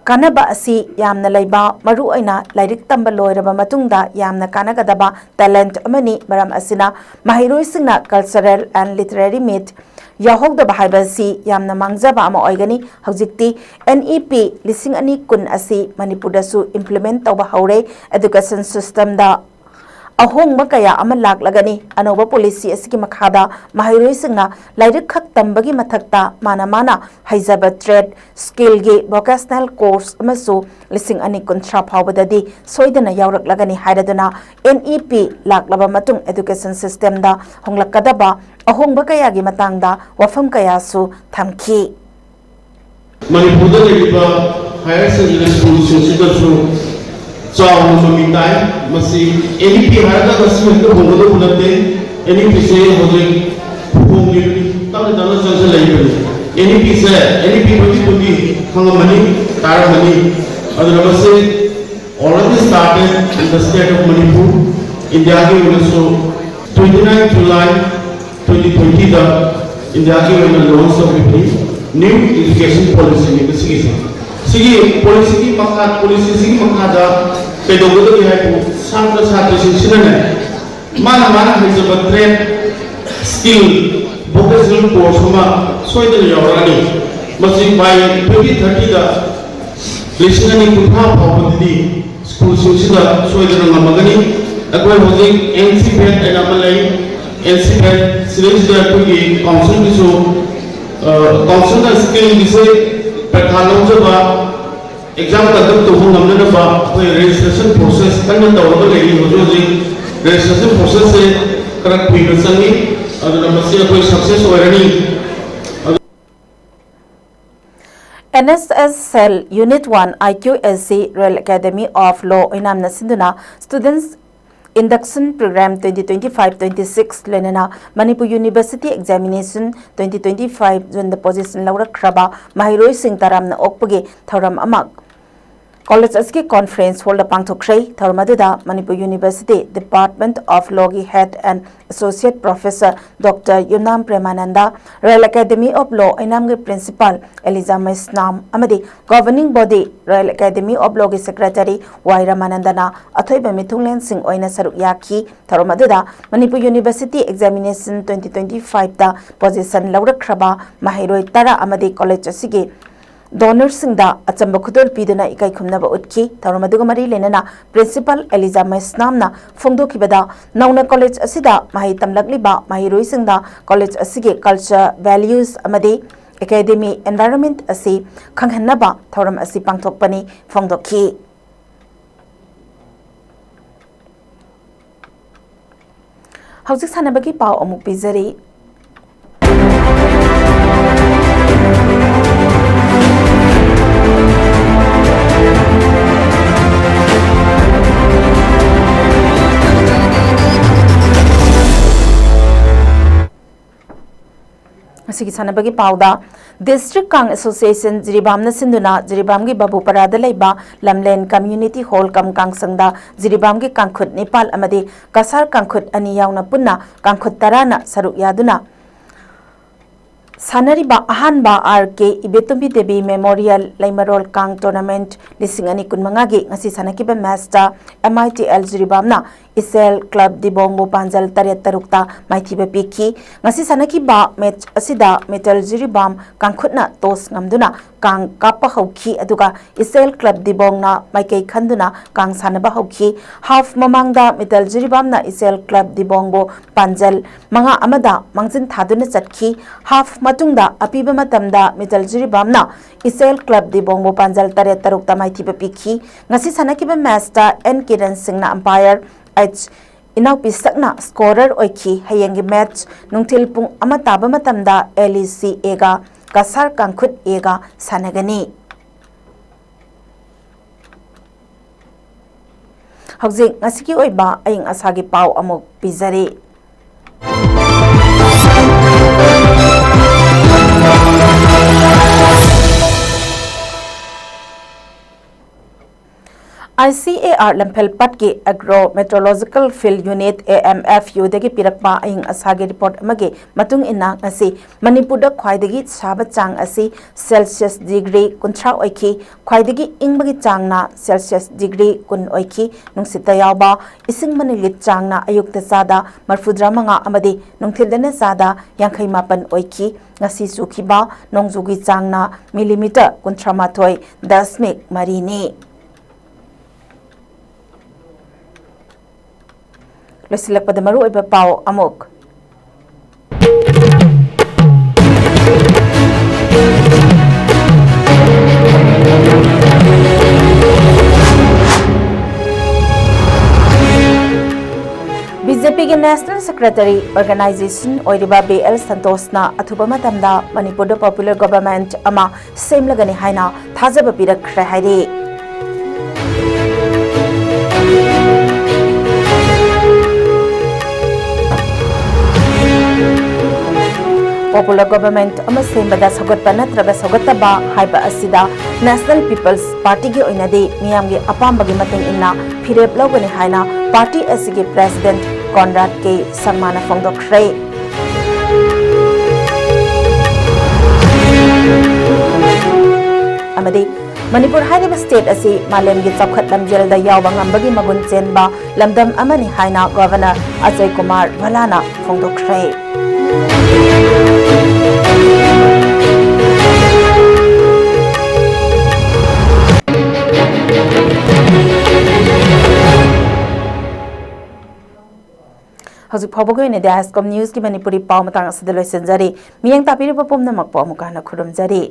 ꯀꯥꯟꯅꯕ ꯑꯁꯤ ꯌꯥꯝꯅ ꯂꯩꯕ, ꯃꯔꯨꯑꯣꯏꯅ ꯂꯥꯏꯔꯤꯛ ꯇꯝꯕ ꯂꯣꯏꯔꯕ ꯃꯇꯨꯡꯗ ꯌꯥꯝꯅ ꯀꯥꯟꯅꯒꯗꯕ talent ꯑꯃꯅꯤ꯫ ꯃꯔꯝ ꯑꯁꯤꯅ ꯃꯍꯩꯔꯣꯏꯁꯤꯡꯅ Cultural and Literary Meet ꯌꯥꯎꯍꯧꯗꯕ ꯍꯥꯏꯕ ꯑꯁꯤ ꯌꯥꯝꯅ ꯃꯥꯡꯖꯕ ꯑꯃ ꯑꯣꯏꯒꯅꯤ꯫ ꯍꯧꯖꯤꯛꯇꯤ NEP ꯂꯤꯁꯤꯡ ꯑꯅꯤ ꯀꯨꯟ ꯑꯁꯤ ꯃꯅꯤꯄꯨꯔꯗꯁꯨ implement ꯇꯧꯕ ꯍꯧꯔꯦ꯫ Education systemꯗ ꯑꯍꯣꯡꯕ ꯀꯌꯥ ꯑꯃ ꯂꯥꯛꯂꯒꯅꯤ꯫ ꯑꯅꯧꯕ policy ꯑꯁꯤꯒꯤ ꯃꯈꯥꯗ ꯃꯍꯩꯔꯣꯏꯁꯤꯡꯅ ꯂꯥꯏꯔꯤꯛ ꯈꯛ ꯇꯝꯕꯒꯤ ꯃꯊꯛꯇ ꯃꯥꯅ ꯃꯥꯅ ꯍꯩꯖꯕ trade, skillꯒꯤ vocational course ꯑꯃꯁꯨ ꯂꯤꯁꯤꯡ ꯑꯅꯤ ꯀꯨꯟꯊ꯭ꯔꯥ ꯐꯥꯎꯕꯗꯗꯤ ꯁꯣꯏꯗꯅ ꯌꯥꯎꯔꯛꯂꯒꯅꯤ ꯍꯥꯏꯔꯗꯨꯅ NEP ꯂꯥꯛꯂꯕ ꯃꯇꯨꯡ education systemꯗ ꯍꯣꯡꯂꯛꯀꯗꯕ ꯑꯍꯣꯡꯕ ꯀꯌꯥꯒꯤ ꯃꯇꯥꯡꯗ ꯋꯥꯐꯝ ꯀꯌꯥꯁꯨ ꯊꯝꯈꯤ꯫ ꯃꯅꯤꯄꯨꯔꯗ ꯂꯩꯔꯤꯕ Higher secondary school ꯁꯤꯡꯁꯤꯗꯁꯨ ꯆꯥꯎꯅ ꯃꯃꯤ ꯇꯥꯏ꯫ ꯃꯁꯤ N E P ꯍꯥꯏꯔꯒ ꯉꯁꯤ ꯍꯦꯛꯇ ꯍꯣꯡꯒꯗꯧꯕ ꯅꯠꯇꯦ꯫ N E P ꯁꯦ ꯍꯧꯖꯤꯛ ꯍꯣꯡꯂꯤꯕꯅꯤ, ꯇꯞꯅ ꯇꯞꯅ ꯆꯪꯁꯤꯜꯂꯛꯏꯕꯅꯤ꯫ N E P ꯁꯦ, N E P twenty twenty ꯈꯪꯉꯝꯃꯅꯤ, ꯇꯥꯔꯝꯃꯅꯤ꯫ ꯑꯗꯨꯅ ꯃꯁꯤ already started in the state of Manipur꯫ ꯏꯟꯗꯤꯌꯥꯒꯤ ꯑꯣꯏꯅꯁꯨ twenty nine July twenty twenty ꯗ ꯏꯟꯗꯤꯌꯥꯒꯤ ꯑꯣꯏꯅ launch ꯇꯧꯈꯤꯕꯅꯤ꯫ New education policy ꯅꯤ ꯃꯁꯤꯒꯤꯁꯦ꯫ ꯁꯤꯒꯤ policy ꯒꯤ ꯃꯈꯥ, policy ꯁꯤꯒꯤ ꯃꯈꯥꯗ ꯀꯩꯗꯧꯒꯗꯒꯦ ꯍꯥꯏꯕꯨ, ꯁꯥꯇ꯭ꯔ ꯁꯥꯇ꯭ꯔꯤꯁꯤꯡꯁꯤꯅꯅꯦ, ꯃꯥꯅ ꯃꯥꯅ ꯍꯩꯖꯕ trade, skill, vocational course ꯑꯃ ꯁꯣꯏꯗꯅ ꯌꯥꯎꯔꯛꯑꯅꯤ꯫ ꯃꯁꯤ by twenty thirty ꯗ ꯂꯤꯁꯤꯡ ꯑꯅꯤ ꯀꯨꯟꯊ꯭ꯔꯥ ꯐꯥꯎꯕꯗꯗꯤ ꯁ꯭ꯀꯨꯜꯁꯤꯡꯁꯤꯗ ꯁꯣꯏꯗꯅ ꯉꯝꯃꯒꯅꯤ꯫ ꯑꯩꯈꯣꯏ ꯍꯧꯖꯤꯛ NCBET ꯍꯥꯏꯅ ꯑꯃ ꯂꯩ꯫ NCBET ꯁꯤꯗꯩꯁꯤꯗ ꯑꯩꯈꯣꯏꯒꯤ council ꯒꯤꯁꯨ, ꯑ, council ꯅ skill ꯒꯤꯁꯦ ꯄꯩꯈꯥ ꯂꯧꯖꯕ, exam conduct ꯇꯧꯕ ꯉꯝꯅꯅꯕ ꯑꯩꯈꯣꯏ registration process ꯀꯟꯅ ꯇꯧꯔꯒ ꯂꯩꯔꯤ꯫ ꯍꯧꯖꯤꯛ ꯍꯧꯖꯤꯛ registration process ꯁꯦ ꯈꯔ ꯀꯨꯏꯅ ꯆꯪꯉꯤ, ꯑꯗꯨꯅ ꯃꯁꯤ ꯑꯩꯈꯣꯏ success ꯑꯣꯏꯔꯅꯤ꯫ ꯑꯗꯨ- N S S Cell Unit one I Q S C Royal Academy of Law ꯑꯣꯏꯅꯥꯝꯅ ꯁꯤꯟꯗꯨꯅ Students Induction Program twenty twenty five twenty six ꯂꯣꯏꯅꯅ Manipur University Examination twenty twenty five ꯖꯨꯟꯗ position ꯂꯧꯔꯛꯈ꯭ꯔꯕ ꯃꯍꯩꯔꯣꯏꯁꯤꯡ ꯇꯔꯥꯝꯅ ꯑꯣꯛꯄꯒꯤ ꯊꯧꯔꯝ ꯑꯃ ꯀꯣꯂꯦꯖ ꯑꯁꯤꯒꯤ conference hall ꯗ ꯄꯥꯡꯊꯣꯛꯈ꯭ꯔꯦ꯫ ꯊꯧꯔꯝ ꯑꯗꯨꯗ Manipur University Department of Law ꯒꯤ Head and Associate Professor Doctor Yumnam ꯄ꯭ꯔꯦꯃꯥꯅꯟꯗ, Royal Academy of Law ꯑꯣꯏꯅꯥꯝꯒꯤ Principal ꯑꯦꯂꯤꯖꯥ ꯃꯩꯁꯅꯥꯝ ꯑꯃꯗꯤ Governing Body Royal Academy of Law ꯒꯤ Secretary ꯋꯥꯏ ꯔꯃꯥꯅꯟꯗꯅ ꯑꯊꯣꯏꯕ ꯃꯤꯊꯨꯡꯂꯦꯟꯁꯤꯡ ꯑꯣꯏꯅ ꯁꯔꯨꯛ ꯌꯥꯈꯤ꯫ ꯊꯧꯔꯝ ꯑꯗꯨꯗ Manipur University Examination twenty twenty five ꯇ position ꯂꯧꯔꯛꯈ꯭ꯔꯕ ꯃꯍꯩꯔꯣꯏ ꯇꯔꯥ ꯑꯃꯗꯤ ꯀꯣꯂꯦꯖ ꯑꯁꯤꯒꯤ donor ꯁꯤꯡꯗ ꯑꯆꯝꯕ ꯈꯨꯗꯣꯜ ꯄꯤꯗꯨꯅ ꯏꯀꯥꯏ ꯈꯨꯝꯅꯕ ꯎꯠꯈꯤ꯫ ꯊꯧꯔꯝ ꯑꯗꯨꯒ ꯃꯔꯤ ꯂꯩꯅꯅ Principal ꯑꯦꯂꯤꯖꯥ ꯃꯩꯁꯅꯥꯝꯅ ꯐꯣꯡꯗꯣꯛꯈꯤꯕꯗ, ꯅꯧꯅ ꯀꯣꯂꯦꯖ ꯑꯁꯤꯗ ꯃꯍꯩ ꯇꯝꯂꯛꯂꯤꯕ ꯃꯍꯩꯔꯣꯏꯁꯤꯡꯗ ꯀꯣꯂꯦꯖ ꯑꯁꯤꯒꯤ culture, values ꯑꯃꯗꯤ academy environment ꯑꯁꯤ ꯈꯪꯍꯟꯅꯕ ꯊꯧꯔꯝ ꯑꯁꯤ ꯄꯥꯡꯊꯣꯛꯄꯅꯤ ꯐꯣꯡꯗꯣꯛꯈꯤ꯫ ꯍꯧꯖꯤꯛ ꯁꯥꯟꯅꯕꯒꯤ ꯄꯥꯎ ꯑꯃꯨꯛ ꯄꯤꯖꯔꯤ꯫ ꯁꯤꯒꯤ ꯁꯥꯟꯅꯕꯒꯤ ꯄꯥꯎꯗ, District Kang Association ꯖꯤꯔꯤꯕꯥꯝꯅ ꯁꯤꯟꯗꯨꯅ ꯖꯤꯔꯤꯕꯥꯝꯒꯤ ꯕꯥꯕꯨꯄꯔꯥꯗ ꯂꯩꯕ ꯂꯝꯂꯦꯟ Community Hall ꯀꯝ ꯀꯥꯡꯁꯪꯗ ꯖꯤꯔꯤꯕꯥꯝꯒꯤ ꯀꯥꯡꯈꯨꯠ ꯅꯤꯄꯥꯜ ꯑꯃꯗꯤ ꯀꯁꯥꯔ ꯀꯥꯡꯈꯨꯠ ꯑꯅꯤ ꯌꯥꯎꯅ ꯄꯨꯟꯅ ꯀꯥꯡꯈꯨꯠ ꯇꯔꯥꯅ ꯁꯔꯨꯛ ꯌꯥꯗꯨꯅ ꯁꯥꯟꯅꯔꯤꯕ ꯑꯍꯥꯟꯕ ꯑꯥꯔ ꯀꯦ ꯏꯕꯦꯇꯣꯝꯕꯤ ꯗꯦꯕꯤ Memorial ꯂꯩꯃꯔꯣꯜ ꯀꯥꯡ Tournament ꯂꯤꯁꯤꯡ ꯑꯅꯤ ꯀꯨꯟꯃꯉꯥꯒꯤ ꯉꯁꯤ ꯁꯥꯟꯅꯈꯤꯕ ꯃꯦꯠꯆꯇ ꯑꯦꯝ ꯑꯥꯏ ꯇꯤ ꯑꯦꯜ ꯖꯤꯔꯤꯕꯥꯝꯅ ꯏꯁꯦꯜ ꯀ꯭ꯂꯕ ꯗꯤꯕꯣꯡꯕꯨ ꯄꯥꯟꯖꯜ ꯇꯔꯦꯠ ꯇꯔꯨꯛꯇ ꯃꯥꯏꯊꯤꯕ ꯄꯤꯈꯤ꯫ ꯉꯁꯤ ꯁꯥꯟꯅꯈꯤꯕ ꯃꯦꯠꯆ ꯑꯁꯤꯗ ꯃꯤꯇꯜ ꯖꯤꯔꯤꯕꯥꯝ ꯀꯥꯡꯈꯨꯠꯅ ꯇꯣꯁ ꯉꯝꯗꯨꯅ ꯀꯥꯡ ꯀꯥꯞꯄ ꯍꯧꯈꯤ, ꯑꯗꯨꯒ ꯏꯁꯦꯜ ꯀ꯭ꯂꯕ ꯗꯤꯕꯣꯡꯅ ꯃꯥꯏꯀꯩ ꯈꯟꯗꯨꯅ ꯀꯥꯡ ꯁꯥꯟꯅꯕ ꯍꯧꯈꯤ꯫ ꯍꯥꯐ ꯃꯃꯥꯡꯗ ꯃꯤꯇꯜ ꯖꯤꯔꯤꯕꯥꯝꯅ ꯏꯁꯦꯜ ꯀ꯭ꯂꯕ ꯗꯤꯕꯣꯡꯕꯨ ꯄꯥꯟꯖꯜ ꯃꯉꯥ ꯑꯃꯗ ꯃꯥꯡꯖꯤꯟ ꯊꯥꯗꯨꯅ ꯆꯠꯈꯤ꯫ ꯍꯥꯐ ꯃꯇꯨꯡꯗ ꯑꯄꯤꯕ ꯃꯇꯝꯗ ꯃꯤꯇꯜ ꯖꯤꯔꯤꯕꯥꯝꯅ ꯏꯁꯦꯜ ꯀ꯭ꯂꯕ ꯗꯤꯕꯣꯡꯕꯨ ꯄꯥꯟꯖꯜ ꯇꯔꯦꯠ ꯇꯔꯨꯛꯇ ꯃꯥꯏꯊꯤꯕ ꯄꯤꯈꯤ꯫ ꯉꯁꯤ ꯁꯥꯟꯅꯈꯤꯕ ꯃꯦꯠꯆꯇ ꯑꯦꯟ ꯀꯤꯔꯟ ꯁꯤꯡꯅ umpire, ꯑꯩꯆ ꯏꯅꯥꯎꯄꯤ ꯁꯛꯅ scorer ꯑꯣꯏꯈꯤ꯫ ꯍꯌꯦꯡꯒꯤ ꯃꯦꯠꯆ ꯅꯨꯡꯊꯤꯜ ꯄꯨꯡ ꯑꯃ ꯇꯥꯕ ꯃꯇꯝꯗ ꯑꯦꯜ ꯏ ꯁꯤ ꯑꯦꯒ ꯀꯁꯥꯔ ꯀꯥꯡꯈꯨꯠ ꯑꯦꯒ ꯁꯥꯟꯅꯒꯅꯤ꯫ ꯍꯧꯖꯤꯛ ꯉꯁꯤꯒꯤ ꯑꯣꯏꯕ ꯑꯏꯪ ꯑꯁꯥꯒꯤ ꯄꯥꯎ ꯑꯃꯨꯛ ꯄꯤꯖꯔꯤ꯫ I C A R Lamphel ꯄꯥꯠꯀꯤ Agro Meteorological Field Unit, A M F ꯌꯨꯗꯒꯤ ꯄꯤꯔꯛꯄ ꯑꯏꯪ ꯑꯁꯥꯒꯤ ꯔꯤꯄꯣꯔꯠ ꯑꯃꯒꯤ ꯃꯇꯨꯡ ꯏꯟꯅ, ꯉꯁꯤ ꯃꯅꯤꯄꯨꯔꯗ ꯈ꯭ꯋꯥꯏꯗꯒꯤ ꯁꯥꯕ ꯆꯥꯡ ꯑꯁꯤ ꯁꯦꯜꯁꯤꯌꯁ ꯗꯤꯒ꯭ꯔꯤ ꯀꯨꯟꯊ꯭ꯔꯥ ꯑꯣꯏꯈꯤ꯫ ꯈ꯭ꯋꯥꯏꯗꯒꯤ ꯏꯪꯕꯒꯤ ꯆꯥꯡꯅ ꯁꯦꯜꯁꯤꯌꯁ ꯗꯤꯒ꯭ꯔꯤ ꯀꯨꯟ ꯑꯣꯏꯈꯤ꯫ ꯅꯨꯡꯁꯤꯠꯇ ꯌꯥꯎꯕ ꯏꯁꯤꯡ ꯃꯅꯤꯜꯒꯤ ꯆꯥꯡꯅ ꯑꯌꯨꯛꯇ ꯆꯥꯗ ꯃꯔꯤꯐꯨꯇꯔꯥ ꯃꯉꯥ ꯑꯃꯗꯤ ꯅꯨꯡꯊꯤꯜꯗꯅ ꯆꯥꯗ ꯌꯥꯡꯈꯩ ꯃꯥꯄꯟ ꯑꯣꯏꯈꯤ꯫ ꯉꯁꯤ ꯆꯨꯈꯤꯕ ꯅꯣꯡꯖꯨꯒꯤ ꯆꯥꯡꯅ ꯃꯤꯂꯤꯃꯤꯇꯔ ꯀꯨꯟꯊ꯭ꯔꯥ ꯃꯥꯊꯣꯏ ꯗꯁꯃꯤꯛ ꯃꯔꯤꯅꯤ꯫ ꯂꯣꯏꯁꯤꯜꯂꯛꯄꯗ ꯃꯔꯨꯑꯣꯏꯕ ꯄꯥꯎ ꯑꯃꯨꯛ꯫ ꯕꯤ ꯖꯦ ꯄꯤꯒꯤ National Secretary Organization ꯑꯣꯏꯔꯤꯕ ꯕꯤ ꯑꯦꯜ ꯁꯟꯇꯣꯁꯅ ꯑꯊꯨꯕ ꯃꯇꯝꯗ ꯃꯅꯤꯄꯨꯔꯗ popular government ꯑꯃ ꯁꯦꯝꯂꯒꯅꯤ ꯍꯥꯏꯅ ꯊꯥꯖꯕ ꯄꯤꯔꯛꯈ꯭ꯔꯦ ꯍꯥꯏꯔꯤ꯫ Popular government ꯑꯃ ꯁꯦꯝꯕꯗ ꯁꯧꯒꯠꯄ ꯅꯠꯇ꯭ꯔꯒ ꯁꯧꯒꯠꯇꯕ ꯍꯥꯏꯕ ꯑꯁꯤꯗ National People's Partyꯒꯤ ꯑꯣꯏꯅꯗꯤ ꯃꯤꯌꯥꯝꯒꯤ ꯑꯄꯥꯝꯕꯒꯤ ꯃꯇꯨꯡ ꯏꯟꯅ ꯐꯤꯔꯦꯞ ꯂꯧꯒꯅꯤ ꯍꯥꯏꯅ party ꯑꯁꯤꯒꯤ president Conrad K ꯁꯪꯃꯥꯅ ꯐꯣꯡꯗꯣꯛꯈ꯭ꯔꯦ꯫ ꯑꯃꯗꯤ ꯃꯅꯤꯄꯨꯔ ꯍꯥꯏꯔꯤꯕ state ꯑꯁꯤ ꯃꯥꯂꯦꯝꯒꯤ ꯆꯥꯎꯈꯠ ꯂꯝꯖꯦꯜꯗ ꯌꯥꯎꯕ ꯉꯝꯕꯒꯤ ꯃꯒꯨꯟ ꯆꯦꯟꯕ ꯂꯝꯗꯝ ꯑꯃꯅꯤ ꯍꯥꯏꯅ Governor ꯑꯖꯌ ꯀꯨꯃꯥꯔ ꯚꯜꯂꯥꯅ ꯐꯣꯡꯗꯣꯛꯈ꯭ꯔꯦ꯫ ꯍꯧꯖꯤꯛ ꯐꯥꯎꯕꯒꯤ ꯑꯣꯏꯅꯗꯤ ꯑꯥꯏ ꯑꯦꯁ ꯀꯣꯝ ꯅ꯭ꯌꯨꯁꯀꯤ ꯃꯅꯤꯄꯨꯔꯤ ꯄꯥꯎ ꯃꯇꯥꯡ ꯑꯁꯤꯗ ꯂꯣꯏꯁꯤꯟꯖꯔꯤ꯫ ꯃꯤꯠꯌꯦꯡ ꯇꯥꯕꯤꯔꯤꯕ ꯄꯨꯝꯅꯃꯛꯄꯨ ꯑꯃꯨꯛꯀ ꯍꯟꯅ ꯈꯨꯔꯨꯝꯖꯔꯤ꯫